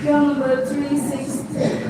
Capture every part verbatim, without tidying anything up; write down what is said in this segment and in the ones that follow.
Number three sixty.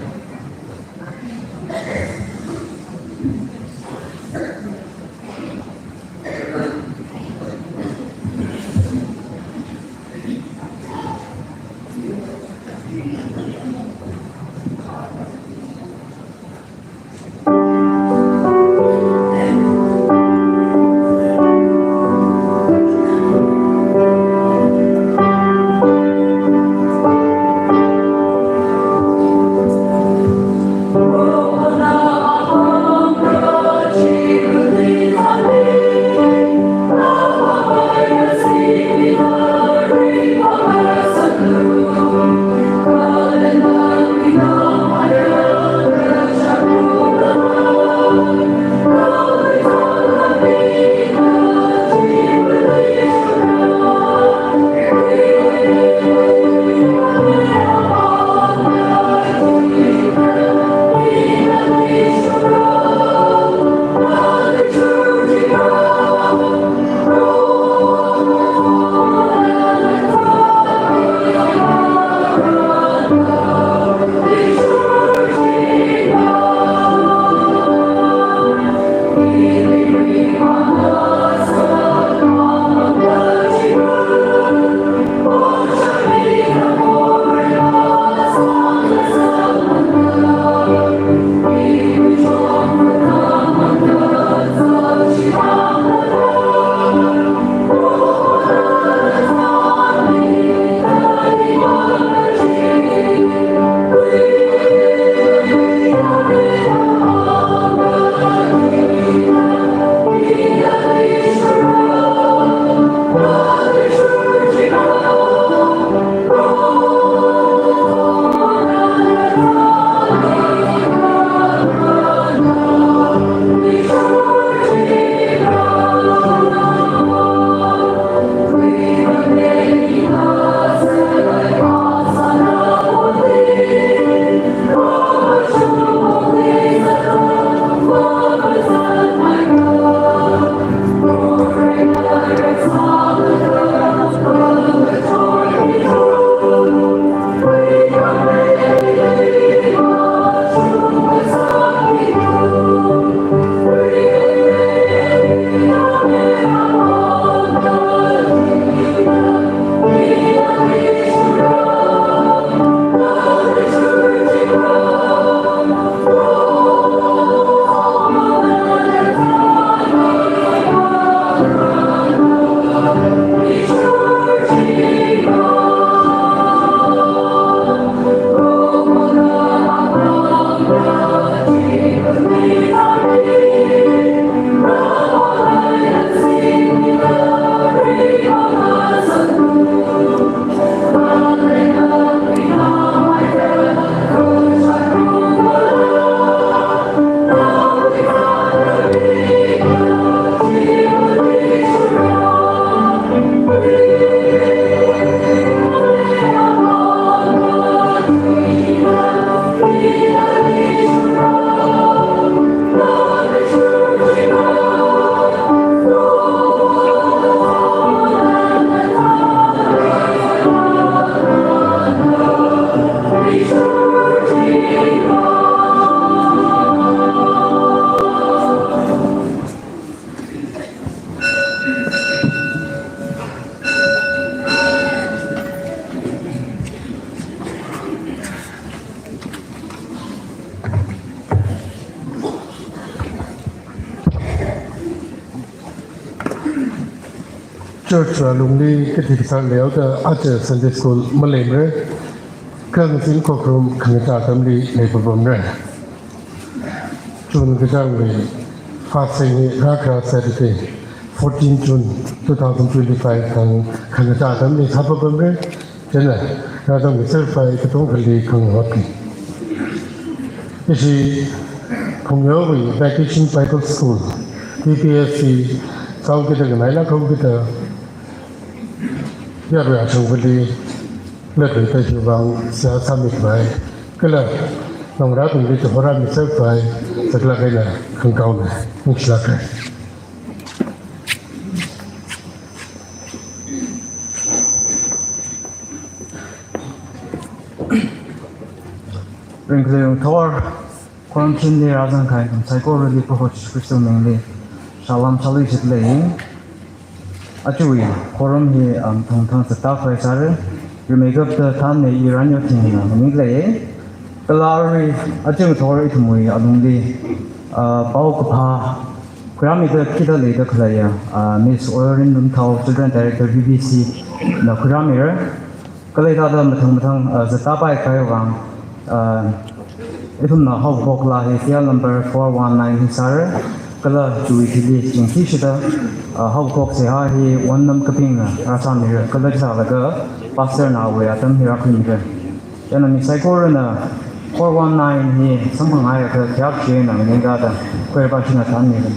Church alungli kathik sār leihaoda aja Sunday school maleimara. Kha ngazin khokharum khangachā atamli leipapamra. June kachāngwui fasting hi rākhara Saturday, fourteen June two thousand twenty-five thang khangachā atamli sāpapamra. Chieina rātamwui serpai katongkhali khangahotki. Ishi Phungyaowui Vacation Bible School, V B S C, sāokida kanaila khaokida yarui ashangvali latluida hiwui vang seihā sāmikhavai kala naongarābingli Jehova rāmi serpai saklāk eina khangakaona. Ningshilāka. Ringkhalei ungthor, khorum chili rāzangkahai ithum saikorali Proho Jishu Khristawui mingli shalom shāluishit lei. Ajawui khorum hi, um, thangthang zatta khavai sāra. Rimeikapta thānmei Iran Yothingna maning lei. Kala arui aja ungthor ithumwui alungli, uh, paokaphā khuirāmida khida leida khaleiya, uh, Miss Oyorin Lumthao, Children Director, V B C na khuirāmira. Kala hithāda mathang mathang, uh, zatta paikahai vang, uh, ithumna haokaphok laa hi serial number four one nine hi sāra. Kala chiwui thili chingthishida, uh, haokaphok seihā hi Wonnam Kapingna rāsāmira. Kala chi sālaga pastor nawui atam hi rākhuimira. Chieina mi saikorana four one nine hi samphangakha khayākshi eina maningda choir pa china thānmira.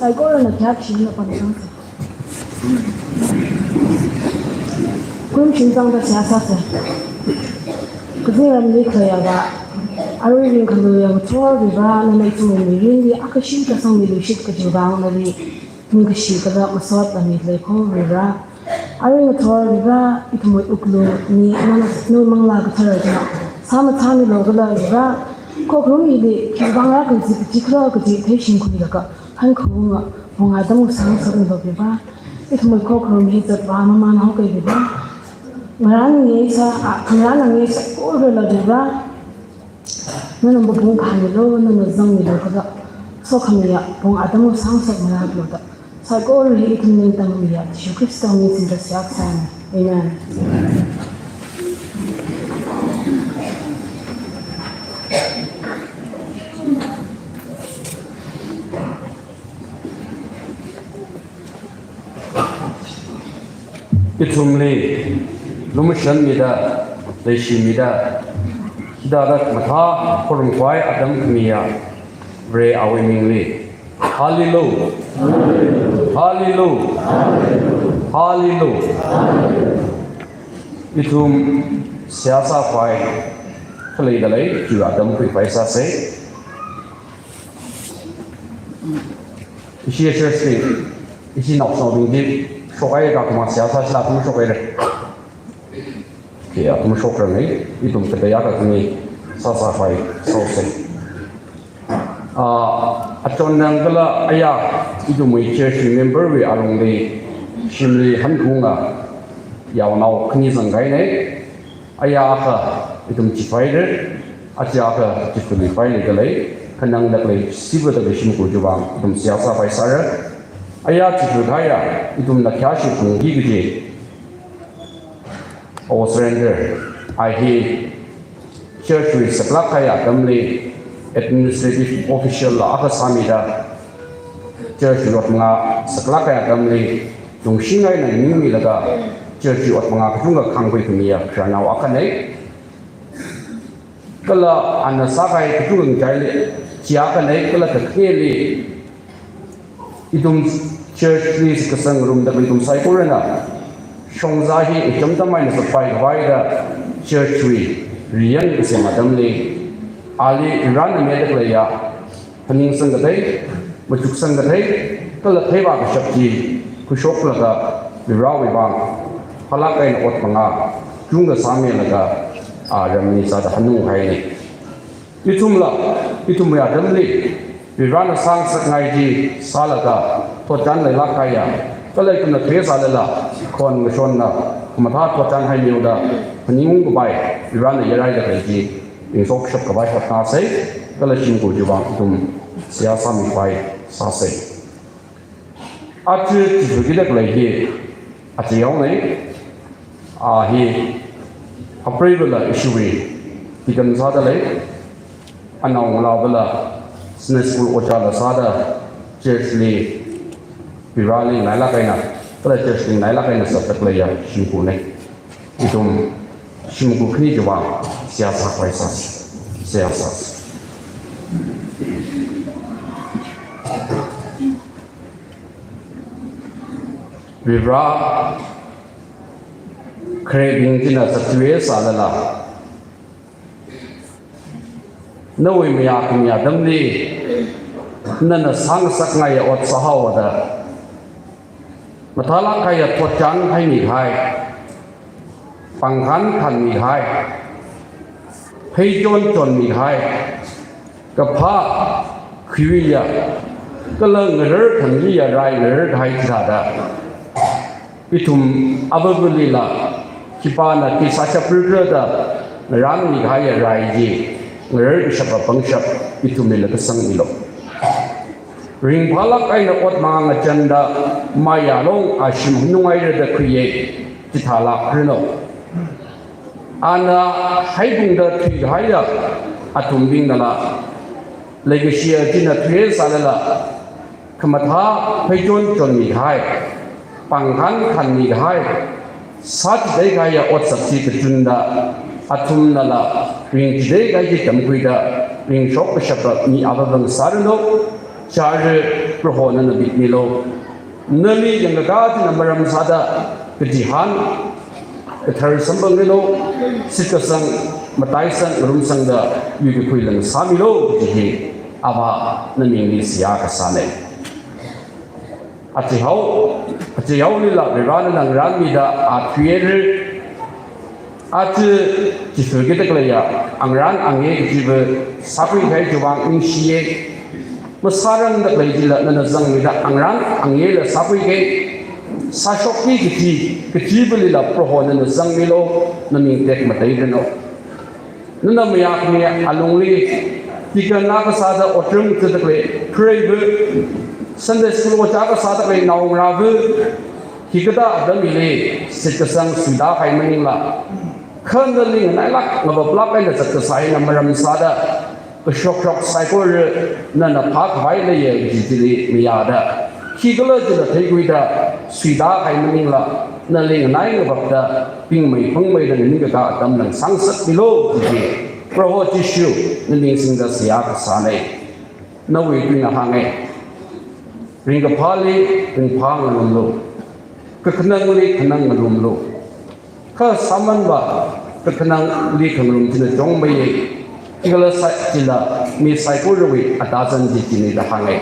Saikorana kayākshi na pansang. Kum shimsangda seihā sāsa. Kazingramli khaleiya va, arui ringkhaluiya ngathor Varivarā, nana ithumwui mirinli akha shim kasang miluishit kajiwui vang nali ningkashi kala masot lammi leiko Varivarā. Arui ngathor Varivarā, ithumwui wuklungli nana nu Manglā Kathara china sāmathāmilu kala Varivarā, khokharum hili khiwui vang rākazip kaji khala kaji theishingkhuilaga hankhaunga pung atam ngasāngasakmilu Varivarā. Ithumwui khokharum hi zatvā mamānhaoki Varivarā. Ngarānngasā, a, ngarānngasā korala Varivarā, nana mapung phāmilu, nana zangmilu kala sokhamiya pung atam ngasāngasakmilu da. Saikora hi ithum ningtangmiya Jishu Khristawui ming singda seihā sāna. Amen. Ithumli lumashanmida, leishimida, hithāda mathā khorumkhavai atam khamiya Varewui mingli. Hallelujah. Hallelujah. Hallelujah. Ithum seihā sākhavai khalei dalei, chiwui atam khuikhavai sāsa. Ishi church li, ishi naoshinaobing chi shokhaira, khamā seihā sāshila athum shokhaira. Kha athum shokrangai, ithum kateiya kakhane sāsākhavai sāsa. Ah, achonnang kala aya, ithumwui church member wui alungli, shimli hankaunga yaonao khani zangkahaina. Aya akha ithum chipaira, aja akha chifali paili khalei, khanangda khalei, sivada khalei shimkhur chiwui vang ithum seihā sākhavai sāra. Aya chifali kahaiya, ithumna kayākshi phungki kaji, O Surrender, a hi church wui saklāk kahaiya atamli administrative official la akha sāmida, church wui ot manga saklāk kahaiya atamli tungshing eina ningmilaga, church wui ot manga kachungkha khāngkhui khamiya khararnao akhana. Kala ana sākahai kachungkha ngachaili chi akhana, kala kakhane, ithum church li kasang ngarumda ithum saikorana shongza hi ngacham tamai eina sapai khavai da church wui riyan kasem atamli, ali Varivarāna mida khaleiya phaningsang kathei, machuksang kathei, kala theivā kashap chi khuishoklaga Varivarāwui vang phālāk eina ot manga chungkha sāmilaga, a, ramli sāda hanung haina. Ithumla, ithumwui atamli Varivarāna sāngasakngai chi sālaga thotchan leilāk kahaiya, kala ithumna thuisālala khon ngashonna khamathā thotchan haimiuda phaningung kapai Varivarāna yaraida khalei chi ringshok kashap khavai hotnāsa, kala shimkhur chiwui vang ithum seihā sāmikhavai sāsa. Aja chifali kida khalei hi, aja yaonei, a hi, apreivala ishiwui deacon sāda lei, anaongalāvala Sunday school ojāla sāda, church li Varivarāli ngailāk eina, kala church li ngailāk eina sāda khaleiya shimkhurna. Ithum shimkhur khani chiwui vang seihā sākhavai sāsa, seihā sāsa. Varivarā, kharebing china zatthuisālala, nawui mayā khamiya atamli nana sāngasakngaiya ot sāhaoda, mathālāk kahaiya thotchan haimikahai, pāngkhan khanmikahai, pheichon chonmikahai, kaphā khuiya, kala ngarar khanliya rai ngarar kahai chithāda, ithum avāvalila khipāna khi sāshapra da ngarānmikahaiya rai chi ngarar kashapa pangshap ithumlila kasangmilu. Ringphālāk eina ot manga ngachanda mayā long ashim hanungngaira da khuiya, chithālākranu. Ana haiphungda thuikahaiya athumbingnala, leikashiya china thuisālala, khamathā pheichon chonmikahai, pāngkhan khanmikahai, sāchithei kahaiya otsak chi kachunda, athumnala ringchithei kahai chi tamkhuida, ringshok kashapa mi avāva ngasāranu. Chāra Proho nana bitmilu. Nali yangkakā china maram sāda kachihān, kathar samphangmilu, shitkasang, mataisang, ngarumsangda yuikakhui lāngsāmilu kaji hi Avā namingli seihā kasāna. Achihao, achihaolila Varivarana ngarānmida athuihaira. Aja Jishu kida khaleiya angarān angayei kajiva sākhui kahai chiwui vang ningshiya. Masārangda khalei chila nana zangmida angarān angayeila sākhuiga. Sāshokki kaji, kajivalila Proho nana zangmilu, naming tekmateiranu. Nana mayākhami alungli, deacon akha sāda otram chida khalei preiva, Sunday school ojā akha sāda khalei naongarāva, hikathā atam hili shitkasang suitākahai maningla, kha nali nganailāk ngavaplāk eina zatkasā eina maram sāda, kashokshok saikora nana phākhavai leiya kaji chili mayāda, khikhala chila theikhuida suitākahai maningla, nali nganai ngavapda, pingmei phungmeida nganingkakā atam lāngsāngasakmilu kaji Proho Jishu naming singda seihā kasāna. Nawui tuina hānga. Ringkaphāli ringphā ngarumlu. Kakhanangli khanang ngarumlu. Kha sāmanva kakhanangli khangarum china chungmeiya. Hikathā sā chila mi saikorawui atazan chi china da hānga.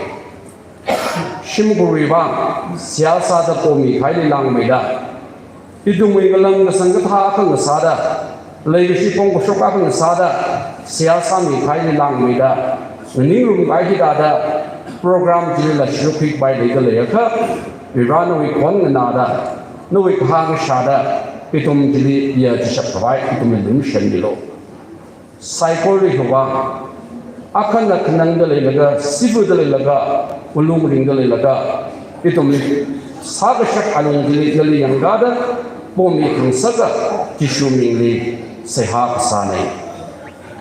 Shimkhurwui vang seihā sāda pomi kahaili langmeida, ithumwui ngalang kasang kathā akha ngasāda, leikashi phongkashok akha ngasāda, seihā sāmi kahaili langmeida, nganingrumkahai hithāda program chilila sharuk khuipai leida leiakha, Vare nawui khon nganāda, nawui kahāng kashāda, ithum chili ya chishap khavai ithumli lumashanmilu. Saikora hiva, akhana khanangda leilaga, sifuda leilaga, malung ringda leilaga, ithumli sākashap alung chili nali yangkāda pomi khangasaka Jishu mingli seihā kasāna.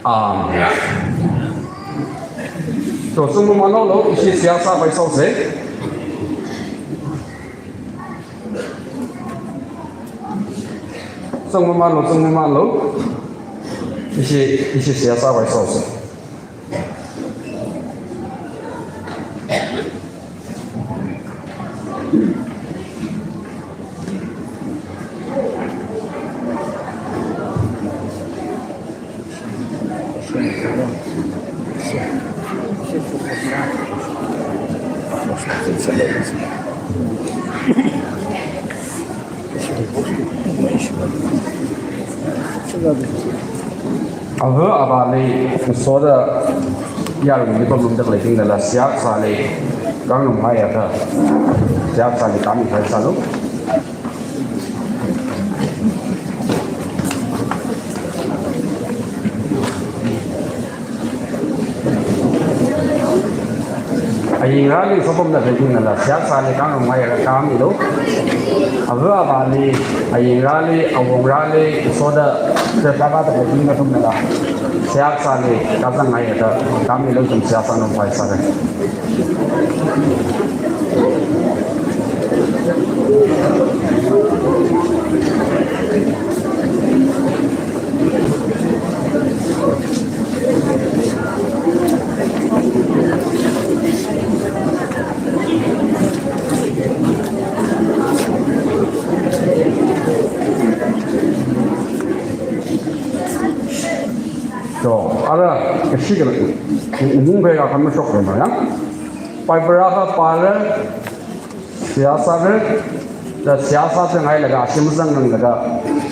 Amen. To, sung mamānlu, ishi seihā sāpai sāsa. Sung mamānlu, sung mamānlu. Ishi, ishi seihā sāpai sāsa. Ava avāli, soda yarumli pamlungda khaleibingnala seihā kasāli, kangnumhaiakha, seihā kasāli kami khai sālu. Ayingrali sopamda khaleibingnala seihā kasāli kangnumhaiakha kamilu. Ava avāli, ayingrali, awungrali, soda, sotaka da khaleibing nathumnala seihā kasāli kazanghaiakha kamilu, ithum seihā sāngarumpai sāra. To, ara, kashi kala, nung bhai akha mashokra ya. Paper akha pāra, seihā sāra, da seihā sāchang hailaga, ashi mazangranglaga,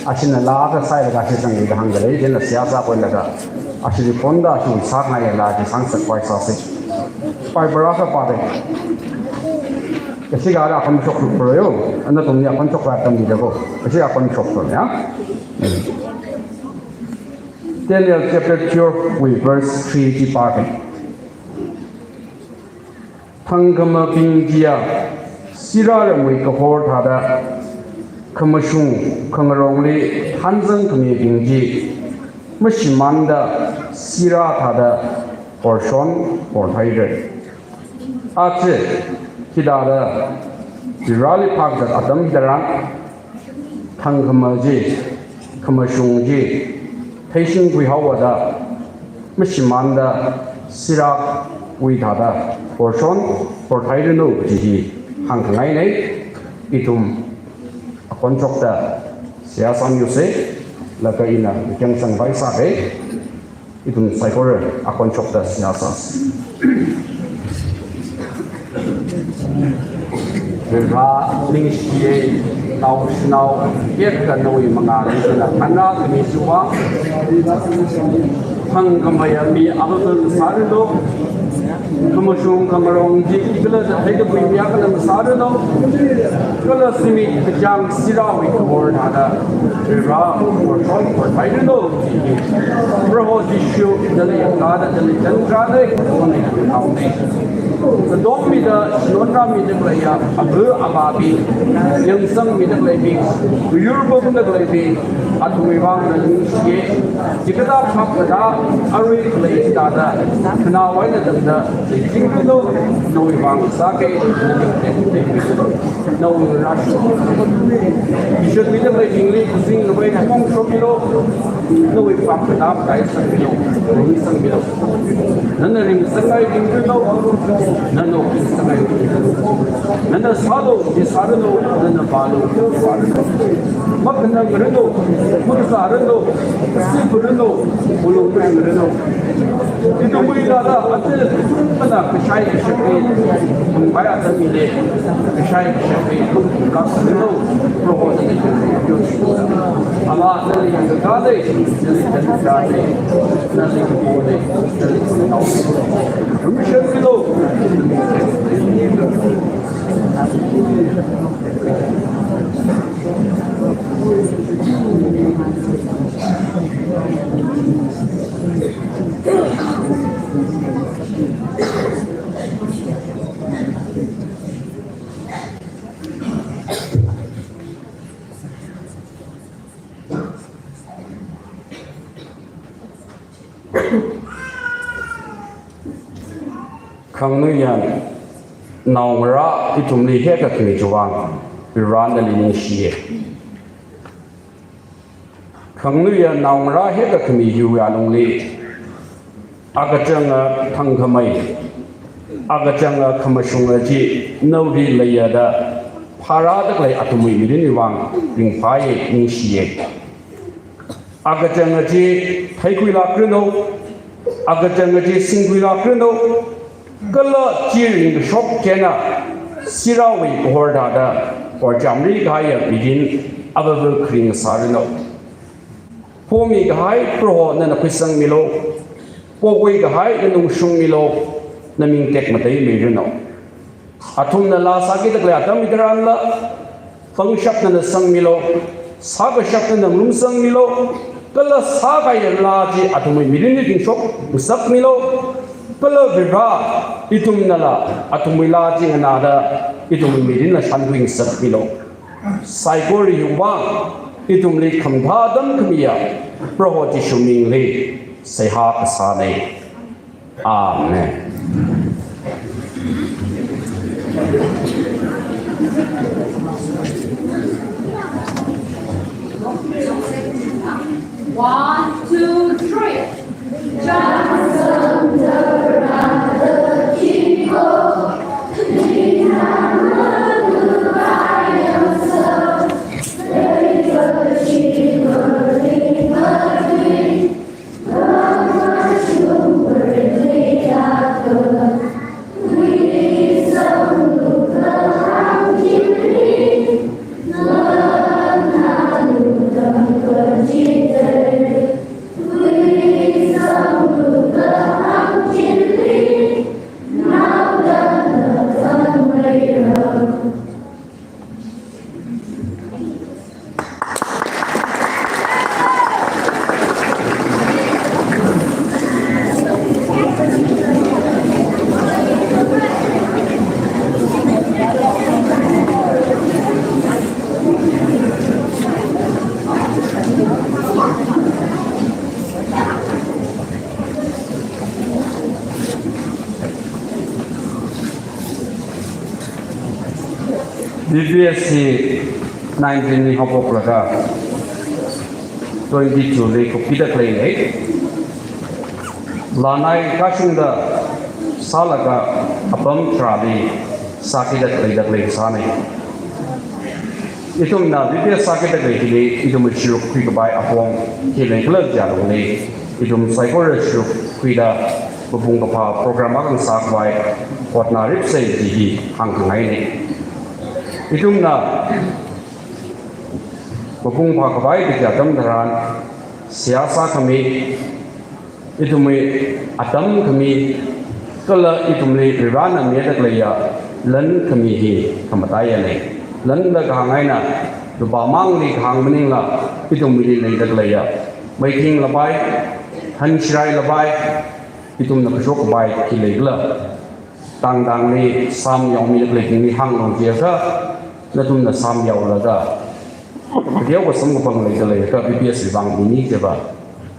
ashina laa akha sāhailaga, ashi zangda hāngda lei, chieina seihā sākhuilaga, ashili phonda, ashi sāngaila, ashi sāngasakpai sāsa. Paper akha pāra. Kashi kala akha mashokra yo, nathumli akha mashokra atam mida ko, kashi akha mashokra ya. Daniel chapter twelve wui verse three chi pāra. Thangkhamabing chiya sirā ramwui kahor thāda, khamashung khangarongli thānzang khamibing chi mashimānda sirā thāda horshon horthuira. Aja, hithāda Vareli phākazat atam hitharan, thangkhama chi, khamashung chi, theishingkhui haoda, mashimānda sirāwui thāda portion, portion porthairanu kaji hi hāngkhangaina. Ithum akhon chokta seihā sāmiusa, laga ina mikyan sangvai sāra. Ithum saikora akhon chokta seihā sāsa. Vare ningshiya, naoshinao, kayākha nawui mangāli ina khangahān khami chiwui vang, thangkhameiya mi avāva̱ sāranu, khamashung khangarong chi khikhala da theida khuimiya khala sāranu, kala zimik kachāng sirāwui kahor thāda Vare portion porthairanu. Proho Jishu nali yangkāda nali chānjana, nali naona. Sodom mida, Gomorrah mida khaleiya ava avābing, yangsang mida khaleibing, yur pamda khaleibing, athumwui vang nali ningshiya. Chikathā phap kathā arui khalei chithāda, khanao eina tangda leichingranu, nawui vang sāki, nali ningshiya. Nawui rāshok. Mission mida khaleibingli kazing khavai khamong shokmilu. Nawui phap kathā khaisangmilu. Ningsangmilu. Nana ringsangai ringranu. Nana ningsangai ringranu. Nana sālu, chi sāranu. Nana vālu, vāranu. Makhanangranu, makazāranu, sipuranu, pulung ringranu. Ithumwui lada athumna kashai kashakli, mungbai atam hili, kashai kashakli, lungkak sāranu, Proho nali chānjana. Ama nali yangkāda, nali chānjana, nali kapona, nali kapona. Ningshokmilu. Khangnuiya naongarā ithumli hekha khami chiwui vang, Vare nali ningshiya. Khangnuiya naongarā hekha khami hiwui alungli, akachanga thangkhamei, akachanga khamashunga chi naoli leiya da phārāda khalei athumwui mirinwui vang ringphāya, ningshiya. Akachanga chi theikhuilākranu, akachanga chi singkhuilākranu, kala chi ringkashok eina sirāwui kahor thāda, or chamri kahaiya mirin avāva̱ kharing sāranu. Pomi kahai Proho nana khuisangmilu, pokhui kahai nana ungshungmilu, naming tekmatei miranu. Athumna laa sākida khalei atam hitharanla, pangshap nana sangmilu, sākashap nana ngarumsangmilu, kala sākahaiya laa chi athumwui mirinli ringshok ngasakmilu, kala Vare ithumnala athumwui laa chi nganāda ithumwui mirinla shānkhui ngasakmilu. Saikora hiwui vang ithumli khamathā atam khamiya Proho Jishu mingli seihā kasāna. Amen. One, two, three. B B S hi nineteen li haophoklaga twenty-two li kupkida khaleina. Lanai kashungda sālaga pam tharāli sākida khalei da khalei sāna. Ithumna VBS sākida khalei hili ithumwui sharuk khuikapai apong khi leikhala jialungli, ithum saikora sharuk khuida mapung kaphā program akha sākhavai hotnaripsa kaji hi hāngkhangaina. Ithumna mapung phākhavai kaji atam tharan seihā sākhami, ithumwui atam khami, kala ithumli Varena mida khaleiya lan khami hi khamataiyana. Lan da kahāng eina lupā mangli kahāng maningla, ithumli leida khaleiya meithinglāpai, hanshirailapai, ithumna kashok kapai khi leikhala, tangtangli sāmyaomida khalei thingli hānglu jiakha, nathumna sāmyaolaga, kateokha samkaphang leida leiakha VBS wui vang mini jeva,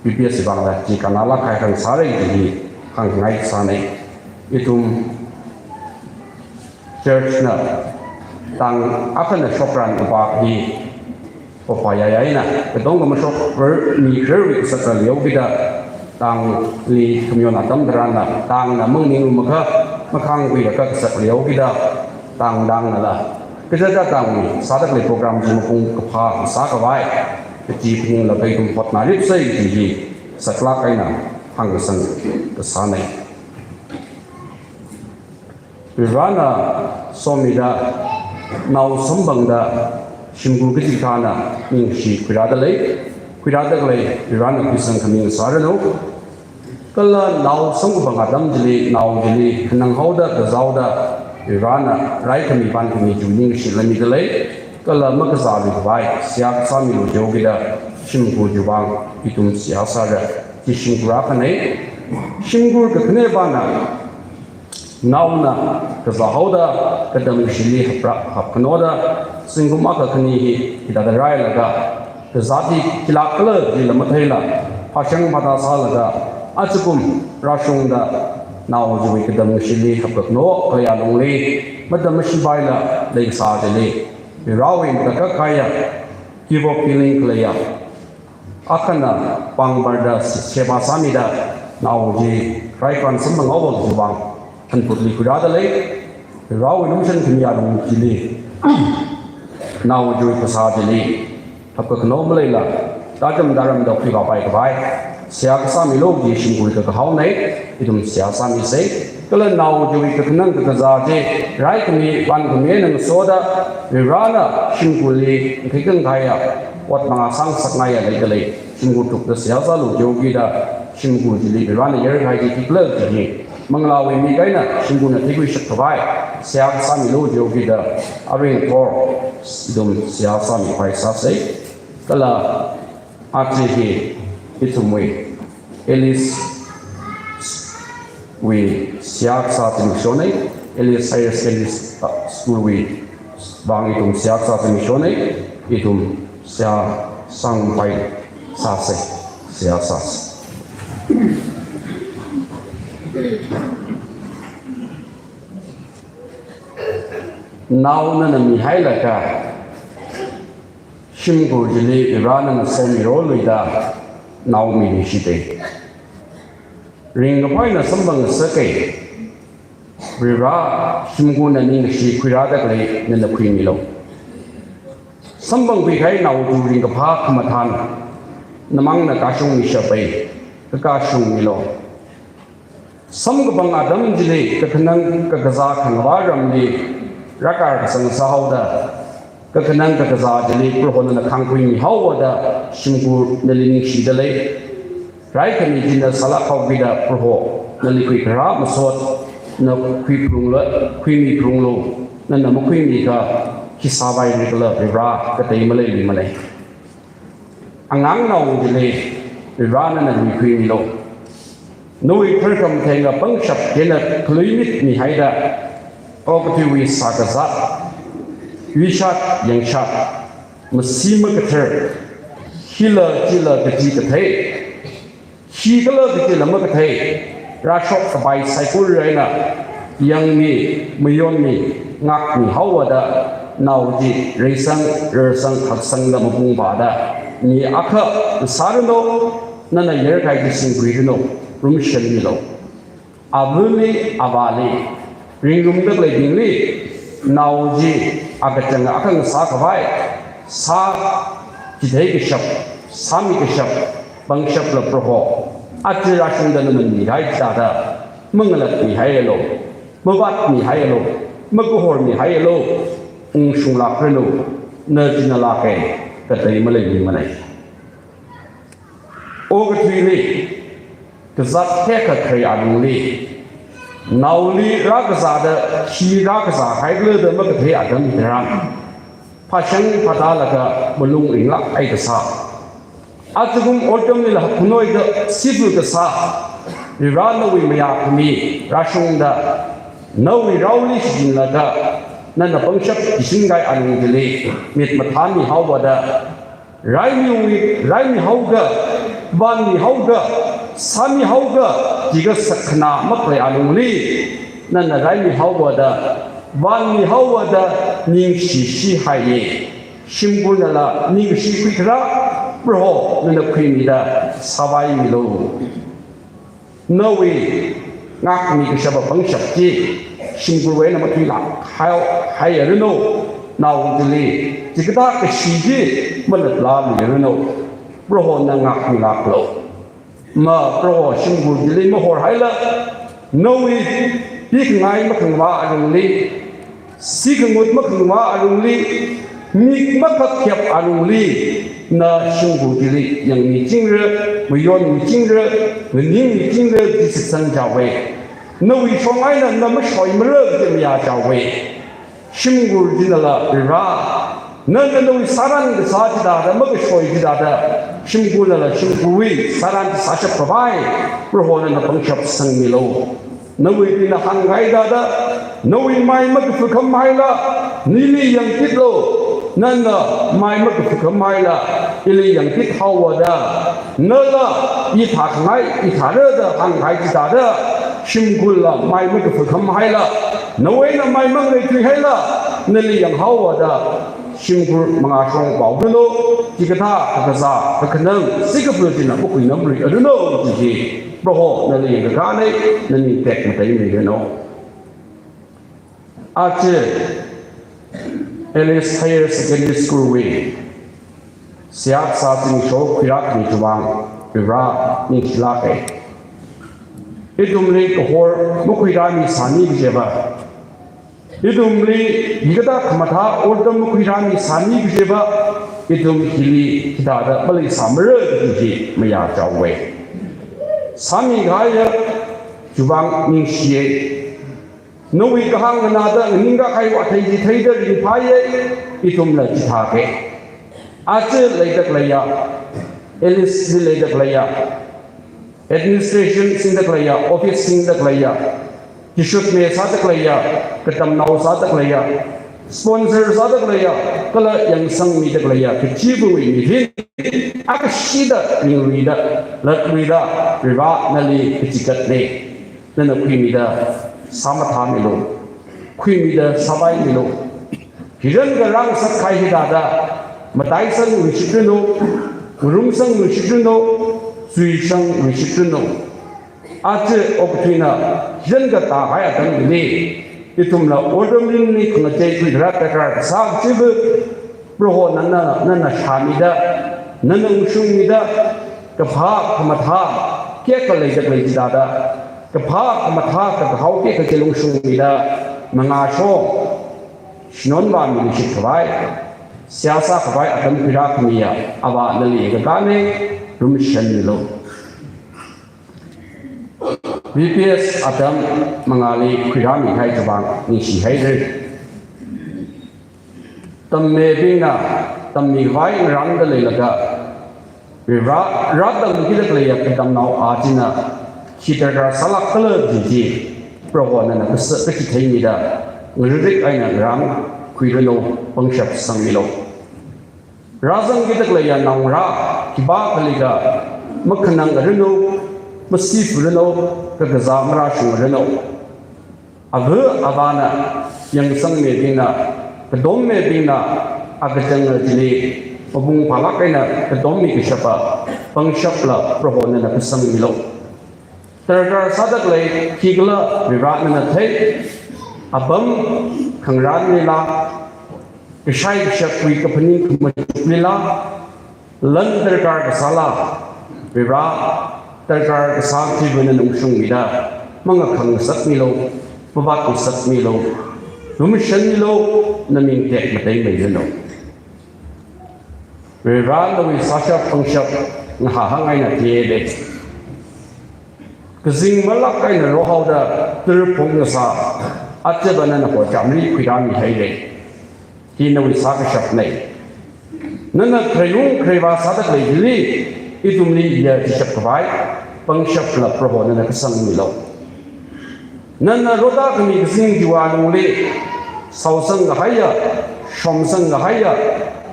VBS wui vangla chi kannalāk kahai khangsāra kaji hi hāngngai sāna. Ithum church na tang akhana shokran kapak hi papa yayaina, katonga mashok ver mi khararwui kasakla leokida, tangli khamayon atam tharanla, tangna maninglumakha, makhāngkhuiakha kasak leokida, tangtangnala kachichā tangwui sāda khalei program chi mapung kaphā sākhavai kaji phaninglaga ithum hotnaripsa kaji hi saklāk eina hāngkasang kasāna. Varena somida, nao samphangda, shimkhur kachikathāna ningshi khuirāda lei, khuirāda khalei Varena khuisang khami sāranu. Kala nao samkaphang atam chili, nao chili khanang haoda, kazā haoda, Varena raikhami pānkhami chiwui ningshila mida lei, kala makazāluikhavai seihā kasāmilu jihaokida, shimkhur chiwui vang ithum seihā sāra. Chi shimkhur akhana. Shimkhur kakhanepana, naona kazā haoda, katamkashili hapra, hapkhanoda, zingkum akha khani hi hithāda rāhailaga, kazāt hi khilāk khala chila matheila, phāshang phāda sālaga, ajakum rāshungda, nao chiwui katamkashili hapkakhano khaleiya lungli, matam mashipaila leikasā chili, Varewui matakhak kahaiya, give up feeling khaleiya akhana pāng barda se-, sheba sāmida, nao chi raipan samphang haowa kajiwui vang hanphutli khuirāda lei. Varewui lumashan khami alung chili, nao chiwui phasā chili hapkakhano maleila, tacham taramda khuivāpai khavai seihā kasāmilu kaji shimkhur kakahaona. Ithum seihā sāmisa. Kala nao chiwui kakhanang kakazā chi raikhami pānkhami eina ngasoda, Varena shimkhurli ngakhei khangakhaiya ot mangā sāngasakngaiya leida lei. Shimkhur thukda seihā sālu jihaokida, shimkhur chili Varena yarkahai chi khikhala kaji hi manglāwui mik eina shimkhurna theikhuishap khavai seihā kasāmilu jihaokida, arui ngathor ithum seihā sāmikhavai sāsa. Kala aja hi ithumwui Alice wui seihā kasā zimikshona, Alice Higher Secondary School wui vang ithum seihā kasā zimikshona, ithum seihā sāngpai sāsa, seihā sāsa. Nao nana mihailaga, shimkhur chili Varena nana somirolu da, nao miluishita. Ringkaphā eina samphang ngasaka. Vare, shimkhurna ningshi khuirāda khalei nana khuimilu. Samphangkhuikahai nao chi ringkaphā khamathān, namangna kashungmishapa, kakashungmilu. Samkaphang atam chili kakhanang kakazā khangavā ramli rākar kasang sāhaoda, kakhanang kakazā chili Prohona nana khangkhuimi haowa da shimkhur nali ningshida lei. Raikhami china sālāk haokida Proho nali khuikharā masot, na khuiphalunglu, khuimiphalunglu, nana makhuimiakha khi sāpaira khala Vare, katei maleimana. Angangnao chili Vare nana luikhuimilu. Nawui tharkhamatheinga pangshap eina khaluimit mihaida, okathuiwui shākazā, yuishat yangshat, masi makathar, hila chila kaji kathei, khikhala kajila makathei, rāshok kapai saikora eina yangmi, mayonmi, ngākmi haowa da, nao chi reisang, reisang, haksangda mapung vāda mi akha sāranu, nana yarkahai chi singkhuiranu, lumashanmilu. Avali, avāli, ringrumda khaleibingli nao chi akachang akha ngasā khavai, sā, chithei kashap, sāmi kashap, pangshapla Proho, aja rāshungda na manmihai chithāda, mangalatmihaialu, mavātmihaialu, makahormihaialu, ungshunglākranu, na china lāka, katei maleimana. Okathuili, kazāt hekha kharei alungli, naoli rākazāda, khi rākazā haikhala da makathei atam tharan, phāshang phātālaga malung ringlāk eina kasā. Ajakum otram lila khunoida sifu kasā, Vare nawui mayākhami rāshungda, nawui raoli shichinlaga, nana pangshap kichinkai alung chili, mit mathāmihaowa da, raimiwui, raimihaoda, vānmihaoda, sāmihaoda, jiakha sakkhana makhalei alungli, nana raimihaowa da, vānmihaowa da, ningshi shihaiye. Shimkhurnala ningshi khuikharā, Proho nana khuimida sāvaimilu. Nawui ngākmi kashapa pangshap chi, shimkhurwui eina matuilāk hai, hairanu, nao chili, chikathā kashi chi, malatlāmiranu, Proho na ngākmilāklu. Ma Proho shimkhur chili mahorhaila, nawui pikhangai makhangvā alungli, sikhangut makhangvā alungli, mik makhakyap alungli, na shimkhur chili yangmichingra, mayonmichingra, nganingmichingra, chi shitsang chaowe. Nawui shong eina na mashoimara chi mayā chaowe. Shimkhur chinala Vare, nana nawui sāran kasā chithāda, makashoi chithāda, shimkhurnala shimkhurwui sāran sāshap khavai, Proho nana pangshap sangmilu. Nawui tina hāngkahai thāda, nawui mai makaphukhamhaila, nili yangkitlu, nana mai makaphukhamhaila, ili yangkithaowa da, nala ithākhangai, ithāra da hāngkahai chithāda, shimkhurla mai makaphukhamhaila, nawui eina mai mangareithuihaila, nali yanghaowa da, shimkhur mangāshong paoranu, chikathā kakazā, kakhanang, sikaphā china makhuinamrui aranu, chi chi, Proho nali yangkakāna, nali tekmateimiranu. Aja Alice Higher Secondary School wui seihā kasā zingsho khuirākhami chiwui vang Vare ningshilāka. Ithumli kahor makhuirāmisāni kajiva, ithumli hikathā khamathā otram makhuirāmisāni kajiva, ithum hili hithāda maleisāmara kaji chi mayā chaowe. Sāmikahaiya chiwui vang ningshiya. Nawui kahāng nganāda nganingkahai athei chi theida ringphāya, ithumla chithāka. Aja leida khaleiya, Alice li leida khaleiya, administration singda khaleiya, office singda khaleiya, kashutme sāda khaleiya, katamnao sāda khaleiya, sponsor sāda khaleiya, kala yangsangmida khaleiya, kachivawui mirin, akashida ringluida, latluida, Vare nali kachikatna. Nana khuimida sāmathāmilu, khuimida sāvaimilu. Hiranga rāngasakkahai hithāda, mataisangluishitranu, ngarumsangluishitranu, zuisangluishitranu. Aja okathuina hiranga tākahai atam hili, ithumla otram mirinli khangachei khuikharā darkar sā kajiva, Proho nana, nana shāmida, nana ungshungmida, kaphā khamathā kayākha leida khalei chithāda, kaphā khamathā kakahao kayākha chi ungshungmida, mangāshong, shanonvāmi leishit khavai, seihā sākhavai atam khuirākhamiya Avā nali yangkakāna, lumashanmilu. V P S atam mangāli khuirāmikahai chiwui vang ningshihaira. Tammibingna, tammikhavai ngarānda leilaga, Vare, rātamkida khaleiya katamnao a china khi darkar sālākkhala kaji chi, Proho nana kasa, kachitheimida, ngaririk eina ngarānkhuiranu, pangshap sangmilu. Rāzangkida khaleiya naongarā, khipākhali ka, makhanang aranu, masifuranu, kakazā marāshung aranu. Ava avāna, yangsangmibingna, kadommibingna, akachanga chili, mapung phālāk eina kadommi kashapa, pangshapla Proho nana kasangmilu. Darkar sāda khalei khikhala Vare nana thei, Apam khangarānlila, kashai kashakwui kaphaning khamachuklila, lan darkar kasāla, Vare darkar kasā chiwui vang nana ungshungmida, mangakhang ngasakmilu, mavāt ngasakmilu, lumashanmilu, naming tekmateimeiranu. Vare, nawui sāshap pangshap ngahānhāng eina theiya. Kazing malak eina rohaoda tara̱ phung ngasā, achāva nana hochamri khuirāmihaira. Hi nawui sākashapna. Nana khreiung khreiva sāda khalei hili, ithumli ya chishap khavai pangshapla Proho nana kasangmilu. Nana rotda khami kazing chiwui alungli, shaosang kahaiya, shomsang kahaiya,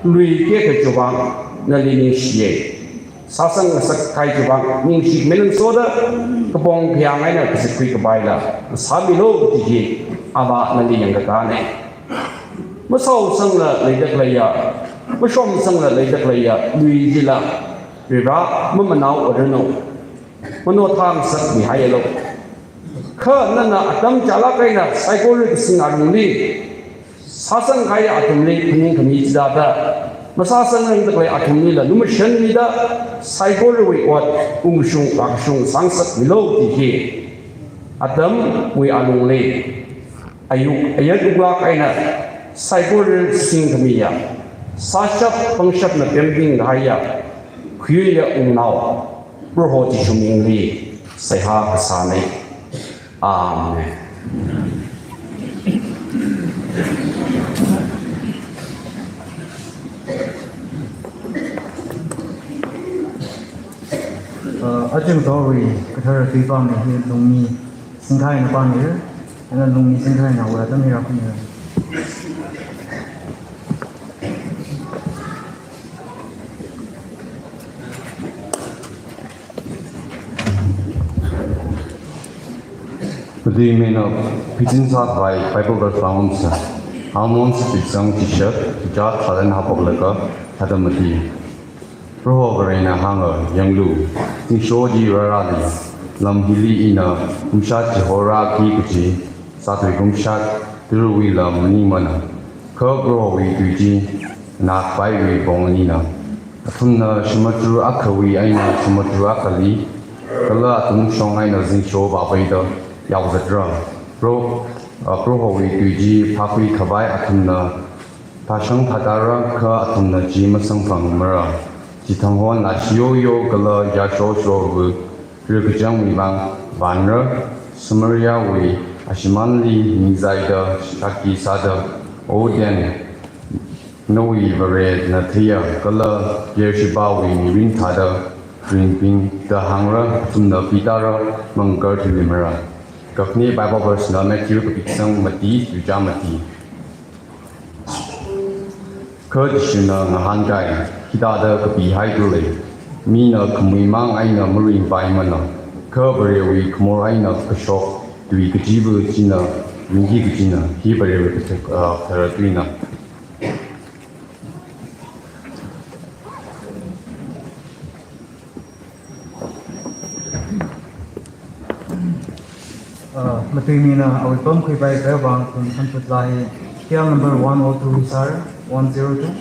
lui kekha chiwui vang nali ningshiya. Sāsang ngasak kahai chiwui vang ningshi khamilan soda, kapong khayang eina kazipkhui khavai la sāmilu kaji hi Avā nali yangkakāna. Mashaosangla leida khaleiya, mashomsangla leida khaleiya lui chila, Vare, mamanao aranu, manothang ngasakmihaialu. Kha nana atam chālak eina saikora kazing alungli sāsang kahaiya athumli phaning khami chithāda, masāsangrangda khalei athumlila lumashanmida, saikorawui ot ungshung vākashung sāngasakmilu kaji hi atamwui alungli, ayuk ayat wuklak eina saikora singkhamiya, sāshap pangshapna pemting kahaiya, khuiya ungnao Proho Jishu mingli seihā kasāna. Amen. Uh, aja ngathorwui kathara tui pāngna hi Lungmi Singkhai na pāngna, ana Lungmi Singkhai na wa tam hi rākhuina. Matuimei na pichin sākhavai Bible verse pāngarumsa. Āmonsa tuizang chishat, tuizā thālan haophoklaga, thāda mati. Proho Varena hānga, yanglu, zingsho chi rārāli, lam hili ina kumshat chihorāki kaji, sāthui kumshat, tara̱wuila maningmana. Kha Prohowui tui chi, nakpaiwui pong anina. Athumna samudra akhawui eina samudra akhali, kala athumshong eina zingsho vāpaida yaozatra. Pro-, ah, Prohowui tui chi phākhui khavai athumna phāshang phātāra, kha athumna chi masamphangmara. Chithang hon ashiyoyo kala yashoshowa rikachangwui vang vānra, Samariawui ashimānli mizaida shākhi sāda, O Daniel, nawui Varena theiya, kala Beershebawui mirin thāda ringbing da hāngra, athumna pitāra, mangakarthuimara. Kakhane Bible verse na Matthew kapi kasang mati, tuizā mati. Kha Jishuna ngahānkai, hithāda kapihaida lei, mina khamuimang eina maringpaimana, kha Varewui khamor eina kashok tui kachiva china ringki kajina, hi Varewui kathara, ah, kathara tuina. Ah, matuimei na awui pamkhuipai khavai vang ithum hanphut laa hi, tiang number one oh two hi sāra, one zero two.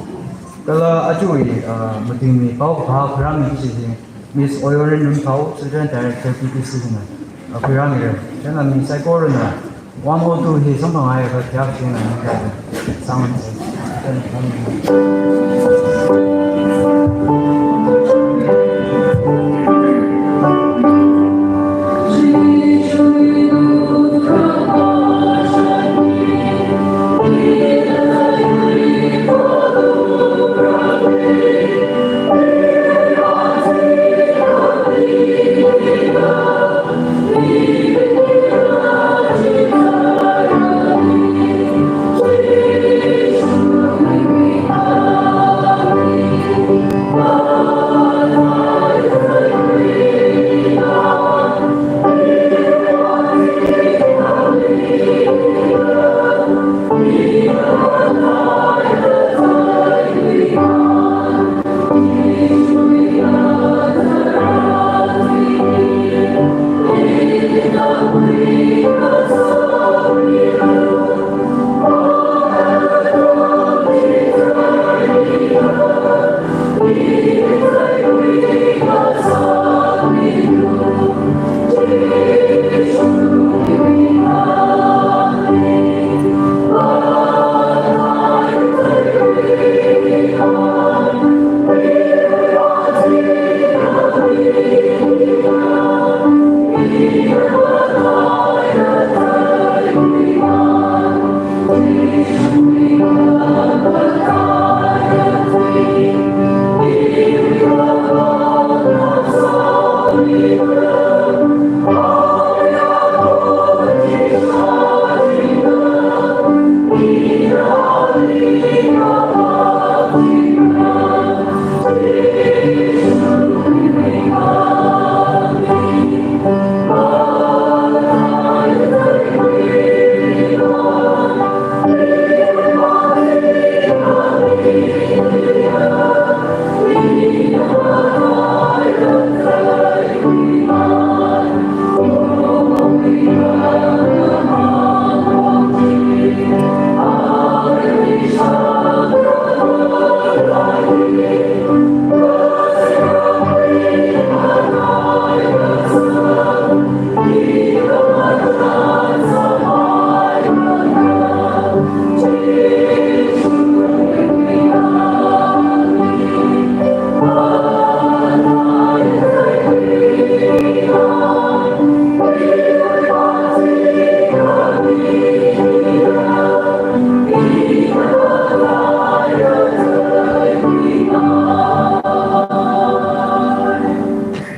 Kala ajawui, ah, matuimei paokaphā khuirāmi kaji hi, Miss Oyorin Runthao, Children Director P T C hina, ah, khuirāmira. Chieina mi saikorana, one oh two hi samphangngaiakha kayākha china ningkaya. Sāngarumsa.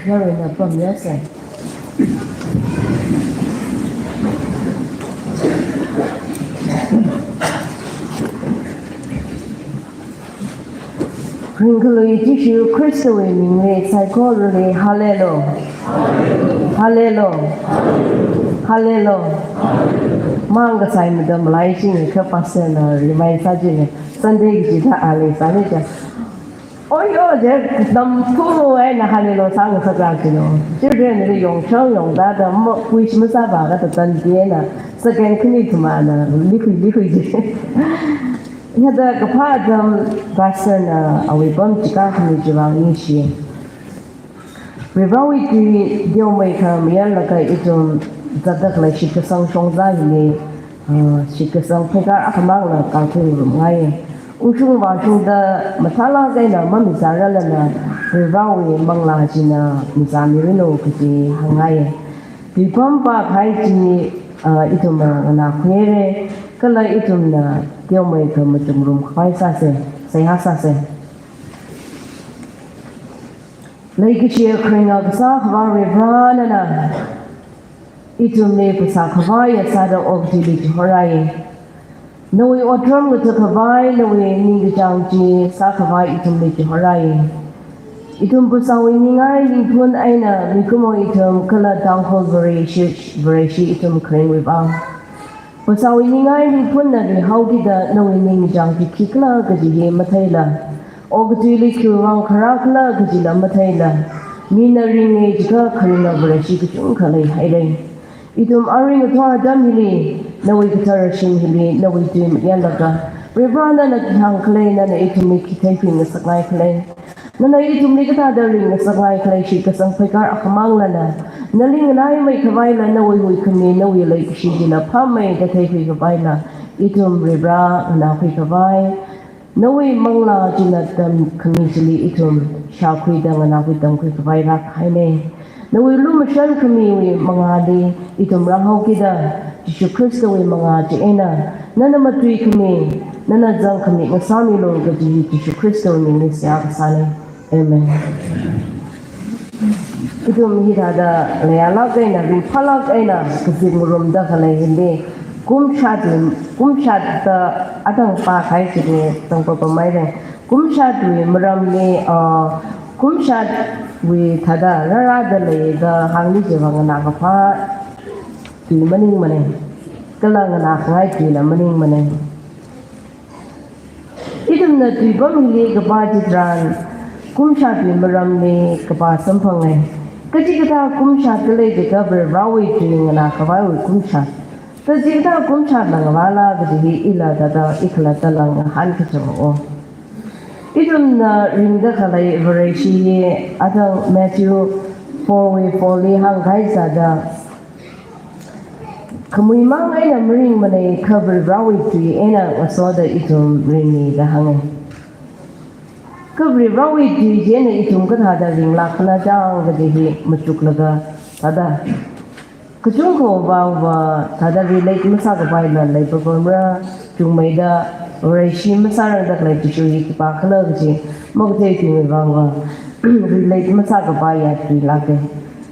Yarena pamyase. Ringkhalui Jishu Khristawui mingli saikorali Hallelujah. Hallelujah. Hallelujah. Mang kasai madam lai jing kha pastor na rimai sa jing Sunday kaji thā ali sani ja. Oi, oi, je, nam phu eina Hallelujah sang sa kra jino. Children li yong chang yong da da mo, quiz masāva kata tan di eina. Second khani thumana, likhui, likhui ji. Hithāda kaphā atam pastor na awui pam chika khani chiwui vang ningshi. Varivarāwui tui teomeikha mayarlaga ithum zatda khalei shitkasang shongza hili, ah, shitkasang pheikar akhamangla kakhuirumngaiye. Ungshung vāshungda mathālāk eina mamizāralana Varivarāwui manglā china mizāmiranu kaji hāngngaiye. Tuipam pākahai chi, ah, ithumna nganākhuihaire, kala ithumna teomeikha machukngarum khavai sāse, seihā sāse. Leikashiya kharinga kasā Akhava Varivarā, nana ithumli phasā khavaiya sāda okathuili chihorāye. Nawui otram ngatha khavai, nawui ningkachāng chi sā khavai ithumli chihorāye. Ithum phasāwui ningai ningphun eina mikumo ithum kala Tangkhul Vareshi, Vareshi ithum kharingwui vang. Phasāwui ningai ningphunna rihaokida nawui ningchāng khi khikhala kaji hi matheila, okathuili khiwuivang kharākhala kajila matheila, mina ringe jiakha kharinga Vareshi kachungkha leihaire. Ithum aring athor atam hili, nawui kathara shim hili, nawui tui mayarlaga, Varivarā nana khi hāngkhala, nana ithumli khi theikhui ngasakngaikhala. Nana ithumli kathāda ringngasakngaikhala shitkasang pheikar akhamanglana, nali nganaimeikhavai la nawui huikhami, nawui leikashi chila phāmei da theikhuikhavaila, ithum Varivarā nganākhuikhavai, nawui manglā china tamkhami chili ithum shākhuida nganākhui tamkhuikhavai rākahaine. Nawui lumashan khamiwui mangāli ithum rāhaokida, Jishu Khristawui mangā chi eina, nana matuikhami, nana zangkhami ngasāmilu kaji Jishu Khristawui mingli seihā kasāne. Amen. Ithum hithāda leiyālāk eina, ringphālāk eina, kazip ngarumda khalei hili, kumshat, kumshatta atang pākahai chili tangpapamhaire. Kumshatwui maramli, ah, kumshatwui thāda rārāda leida hāngli chiwui vang nganākaphā tui maningmane. Kala nganākhangai tuila maningmane. Ithumna tuipam hili kapā chitharan, kumshatwui maramli kapā samphange. Kachikathā kumshat khalei jiakha Varivarāwui tui nganākhavaiwui kumshat. Kachikathā kumshatla ngavāla kaji hi ila thāda ikhalattala ngahānkachang o. Ithumna ringda khalei Vareshi hi athang Matthew four wui four li hāngkahai sāda, khamui mang eina maringmane, kha Varivarāwui tui eina ngasoda ithum ringe da hānge. Kha Varivarāwui tui chieina ithum kathāda ringlākkhala chang kaji hi machuklaga thāda, kachungkha vangva thāda relate masākhavai la leipapamra, chungmeida Vareshi masārangda khalei Jishu hi khipākhala kaji makathei tuiwui vangva relate masākhavaiya tuilāke.